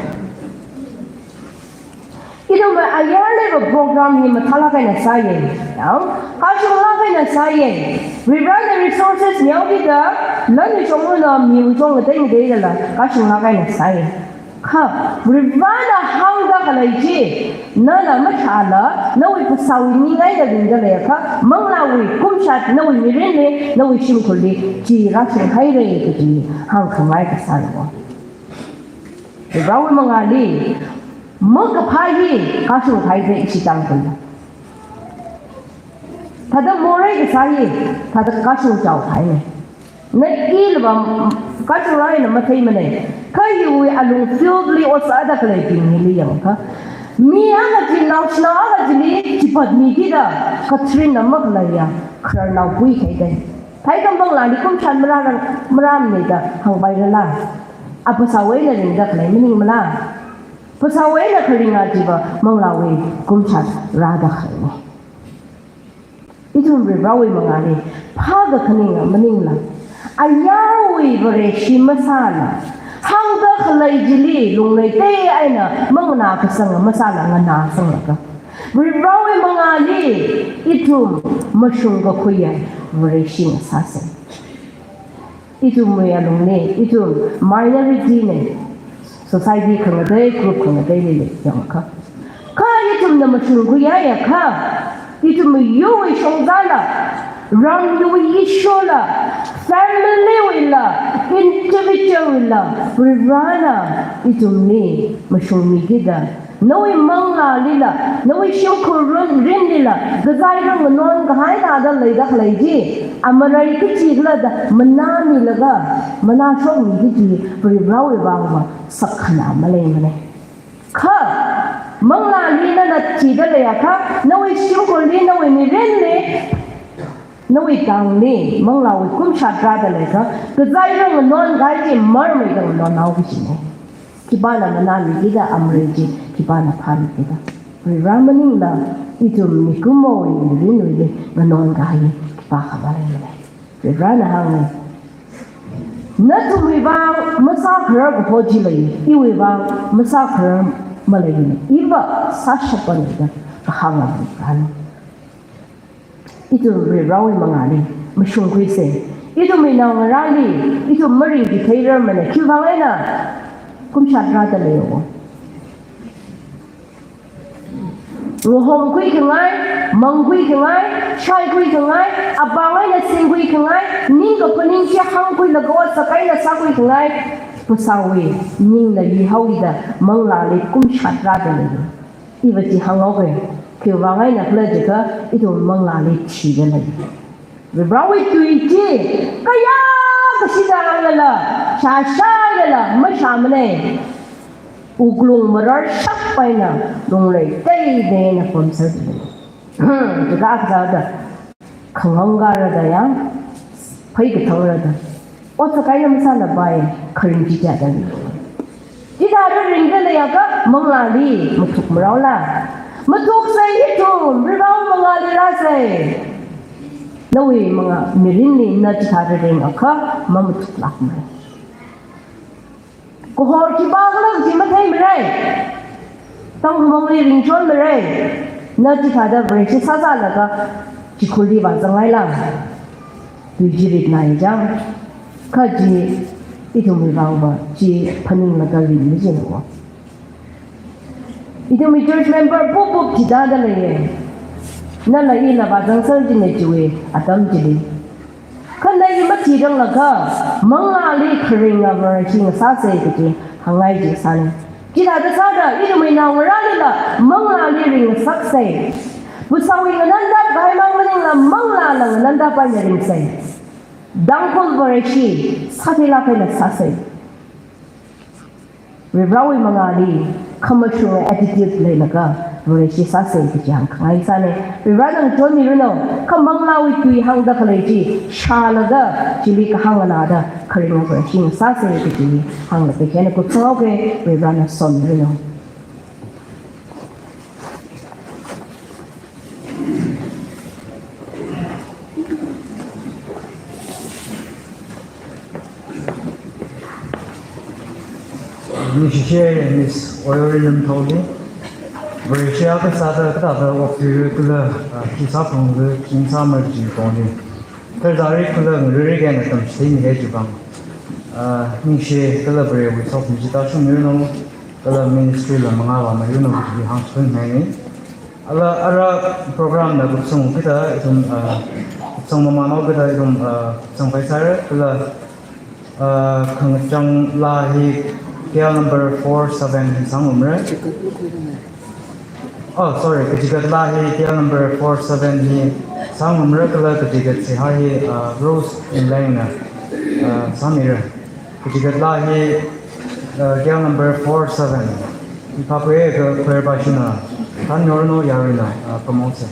Ithumwui ayarliva program hi mathālāk eina sāya. Yang, kashunglāk eina sāya. Varivarana resources mihaokida, lan shongna miwui chong ngatei ngateilala, kashunglāk eina sāya. Kha, Varivarana hāngda khalei chi, nana mashāla, nawui phasāwui ningai da ringda leiakha, manglāwui kumshat, nawui mirinli, nawui shimkhurli, chi rāshunghaira kaji hāngkhangai kasāna. Varivarawui mangāli, makaphā hi kashung kahai ishi Tangkhul. Thāda morei kasā hi, thāda kashung chaokahaina. Na ila va kashunglāk eina matheimana. Kha hiwui alung field li ot sāda khaleibing hili yangakha, mi akha chi naoshinao akha chili chipatmikida, Catherine na makhaleiya khararnao puikahai dai. Thākha manglāli kumshat marāra, marāmana da hāngpairala. A phasāwui eina ringda khalei maningmala. Phasāwui eina kharinga chiva manglāwui kumshat rāda khaleina. Ithum Varivarawui mangāli phākakhaninga maningla, ayarwui Vareshi masāla, hāngda khalei chili lungleitei eina manganā kasanga masāla nganāsanglaga, Varivarawui mangāli ithum mashungkakhuiya Vareshi ngasāsa. Ithumwui alungli, ithum minority na, society khangatei, group khangateili lei yangakha. Kha ithumna mashungkhuiya akha, ithumwui yurwui shongzala, ramwui issue la, family wuila, individual wuila, Varivarana ithumli mashungmikida, nawui manglālila, nawui shimkhur rin, rinlila, kazai rānganon kahai thāda leida khalei chi, amarei kachikhala da manāmilaga, manāshokmi kaji Varivarawui vangva sakkhanā maleimana. Kha, manglāli nana thida leiakha, nawui shimkhurli, nawui mirinli, nawui tangli, manglāwui kumshat rāda leiakha, kazai rānganon kahai chi marmeida nganonhao kajina. Khipāna manāmikida amarei chi, khipāna phāmikida. Varivara maningla, ithum mikumowui mirinwuili nganon kahai khipākha maleimana. Varivarana hānga, nathumwui vang masākharar kaho chi lei, iwui vang masākharar maleimana. Iva sāshapana da kahānga Varivarana. Ithum Varivarawui mangāli mashungkhuisa. Ithumwui naongarāli, ithum maringkitheirar mana, khiwuivang eina kumshat rāda leiyo. Ngahomkhui khangai, mangkhui khangai, shaikhui khangai, apāng eina singkhui khangai, ningkaphaning chi hāngkhuilaga otsak eina sākhui khangai, phasāwui ningna yihaoda manglāli kumshat rāda leiyo. Iva chi hānghaowa, khiwuivang eina khala jiakha ithum manglāli thida lei. Varivarawui tui chi, kayākha shida rānglala, shāshālala, mashāmana. Wuklung mararshap eina, lungleitei eina pamserdalei. Hmm, jiakha kasāda. Khangahāngarada ya, pheikathangrada. Otsak eina masālapai, kharing chi thāda ri. Chithāda ringda leiakha manglāli mathukmaraola. Mathuksa ithum, Varivarawui mangāli rāsa. Nawui mangā mirinli na chithāda ringakha, mamathuklākmara. Kahor khipākhala chi matheimara. Tangkhul mangli ringchonmara. Na chithāda Vareshi sāsālaga chikhurli vāzangngaila. Tui chi ritnai chang. Kha chi ithumwui vangva chi phaninglaga ringmi china. Ithumwui church member pupup chithāda leiya. Nala ila vāzangser china chiwui atam chili. Kha na i mathiranglaga, manglāli kharinga Vareshi ngasāsa kaji hāngngai chi sāna. Chithāda sāda, ithumwui naongarālila manglāli ringngasaksa. Phasāwui nganandap kahai mang maningla manglāla nganandap eina ringsa. Tangkhul Vareshi sātheilāk eina sāsa. Varivarawui mangāli khamashunga attitude leilaga Vareshi sāsa kaji hāngkhangai sāna. Varivarana ngachonmiranu, kha manglāwui tui hāngda khalei chi shālaga chili kahāng nganāda kharinga Vareshi ngasāsa kaji hānglaga hina kupsanghaoka. Varivarana somiranu. Ningshishe Miss Oyorin Lamthaoli. Vareshi akha sāda kathāda okathuira kala, ah, khi sāphangda ching sāmara kaji tongli. Tharzari kala ngareirei eina tamchithei mihaira chiwui vang, ah, ningshi kala Varewui sokhami chi tāshungmiranu, kala ministry la mangāvāmiranu kaji hāngchithei mihaina. Ala ara program na kupsang kida ithum, ah, kupsang mamānao kida ithum, ah, kupsang phai sāra, kala, ah, khangachang laa hi K L number four seven hi sāngarumra. Oh, sorry, kachigat laa hi K L number four seven hi sāngarumra kala kachigat seihā hi, ah, Rose Inglengna, ah, sāmira. Kachigat laa hi, uh, K L number four seven. Ipapwe ka choir pashina. Thanyorno yarina, uh, promote sā.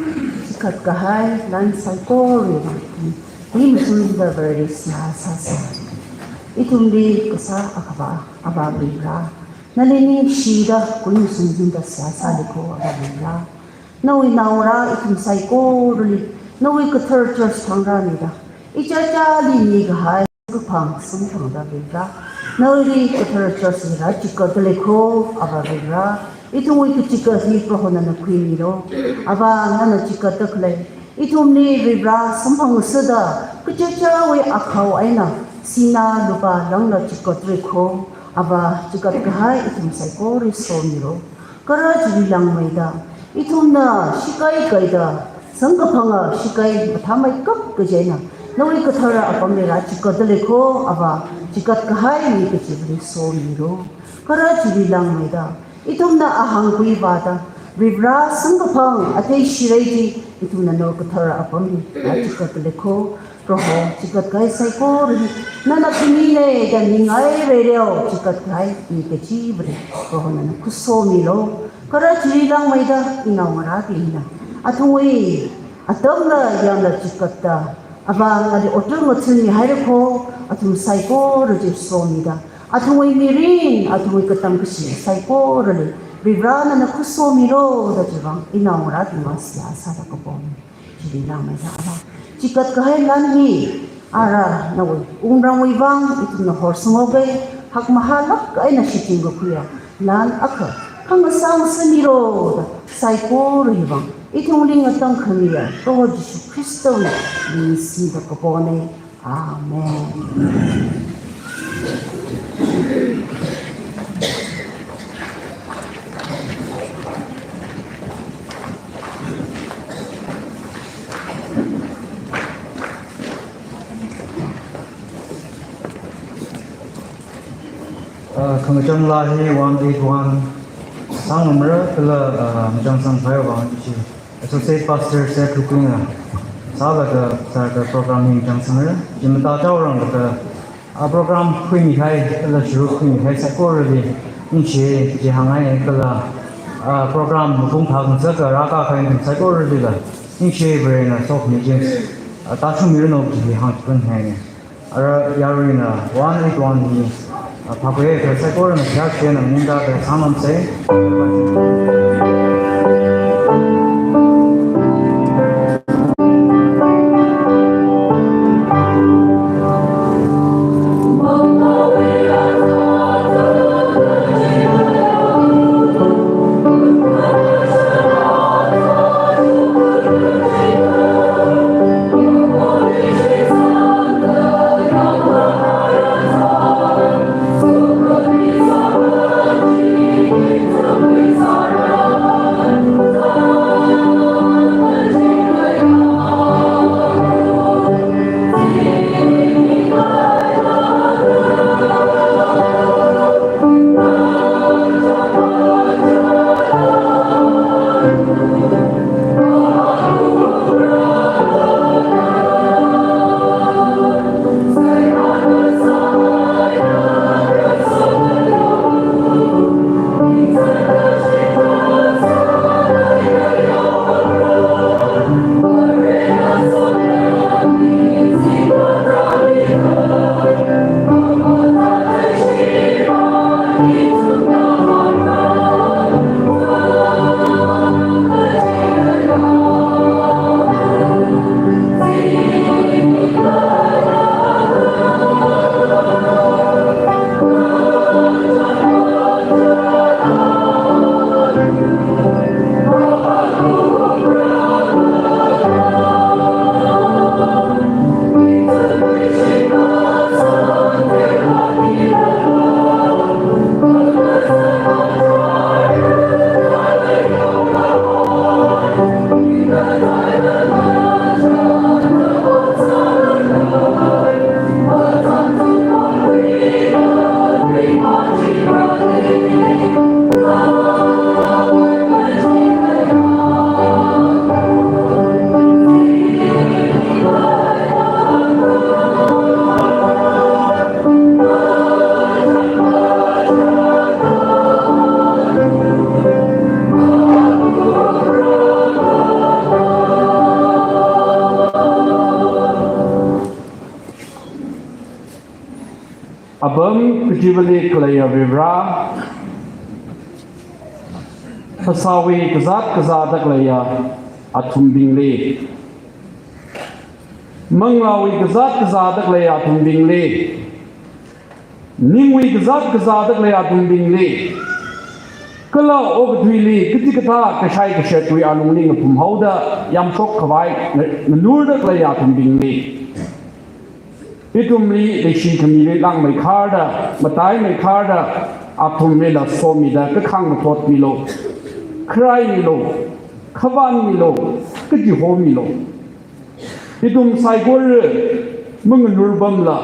Chikat kahai lan saikora vang, kuimashan da Vareli seihā sāsa. Ithumli kasā Akhava Avā Varivara, nali ningshida kuimashan da seihā sālikho Avā Varivara. Nawui naongarā ithum saikorali, nawui kathara church thang rāmida, ichichāli mikahai kaphang samphangda Varivara, nali kathara church hi rāchikatda leikho Avā Varivara. Ithumwui kachikat hi Proho nana khuimilu. Avā nana chikatda khalei ithumli Varivara samphang sāda, kachichāwui akhao eina sinā lupā langla chikatda leikho. Avā chikat kahai ithum saikora somilu. Kharā chili langmeida, ithumna shikai kaida, samkaphanga shikai mathāmeikap kaji eina, nawui kathara apamli rāchikatda leikho Avā, chikat kahai mi kachivali somilu. Kharā chili langmeida, ithumna ahāngkhui vāda, Varivara samkaphang athei shirei chi, ithumna nawui kathara apamli rāchikatda leikho. Proho, chikat kahai saikora hi nana khuimina da ningai rereo, chikat kahai mi kachivali Proho nana khuisomilu. Kharā chili langmeida, inaongarābingna athumwui atamla yangla chikatda, Avā nali otram ngachonmihaira kho, athum saikora chi somida, athumwui mirin, athumwui katam kashi saikorali Varivara nana khuisomilu da chiwui vang inaongarābingwui vang seihā sāda kapom. Chili langmeida Avā, chikat kahai lan hi ara nawui wungramwui vang ithumna horsanghaoga, hakmahālāk eina shichin kakhuiya lan akha khangasā sāmilu da, saikora hiwui vang ithumli ngatangkhamiya Proho Jishu Khristawui ming singda kapona. Amen. Ah, khangachang laa hi one eight one sāngamra kala, ah, machang sangphai vang chi Associate Pastor Sir Thukungna sālaga sāda program hi machang sangra. Chi matachaorang laga, ah, program khuimihai kala sharuk khuimihai saikorali ningshi chi hāngngai kala, ah, program mapung phākhangasak rākahai saikoralila ningshi Varena sokhami chi, ah, tāshungmiranu kaji hāngchipun hainga. Ara yaruina one eight one hi, ah, phākhuiya kha saikorana share share na ningda da sāngamsa. Kachiva̱li khaleiya Varivara, phasāwui kazāt kazāda khaleiya athumbingli, manglāwui kazāt kazāda khaleiya athumbingli, ningwui kazāt kazāda khaleiya athumbingli, kala okathuili kachi kathā kashai kashatwui alungli ngaphumhaoda yamshok khavai nga-, nganurda khaleiya athumbingli, ithumli leishikhami langmeikharda, mataimeikharda, athumlila somida kakhang mathotmilu, kharaimilu, khavānmilu, kachihomilu. Ithum saikora manganur pamla,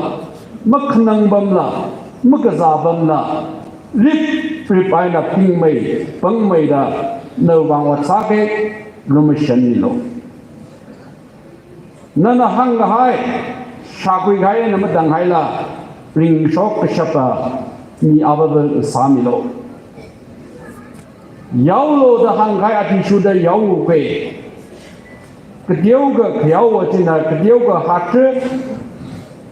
makhanang pamla, makazā pamla, rip rip eina pingmei pangmeida nawui vang ot sāki, lumashanmilu. Nana hāngkahai, shākhuikahai eina matanghaila, ringshok kashapa mi avāva sāmilu. Yaolu da hāngkahai athishurda yaoki. Kateokha khayaowa china kateokha hātra,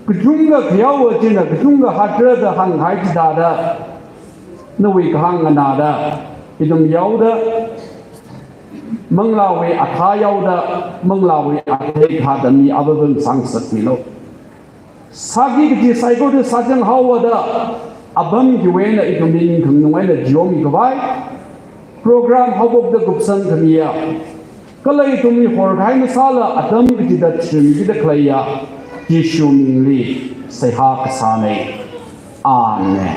kachungkha khayaowa china kachungkha hātra da hāngkahai chithāda, nawui kahāng nganāda, ithum yaoda, manglāwui athā yaoda, manglāwui athei thāda mi avāva sāngasakmilu. Sāki kaji saikora sāchang haowa da, apam hiwui eina ithumli ningkhanganung eina chihomi khavai, program haophokda kupsang khamiya, kala ithumli horkahai masāla atam kachida tharin kida khaleiya Jishu mingli seihā kasāna. Amen.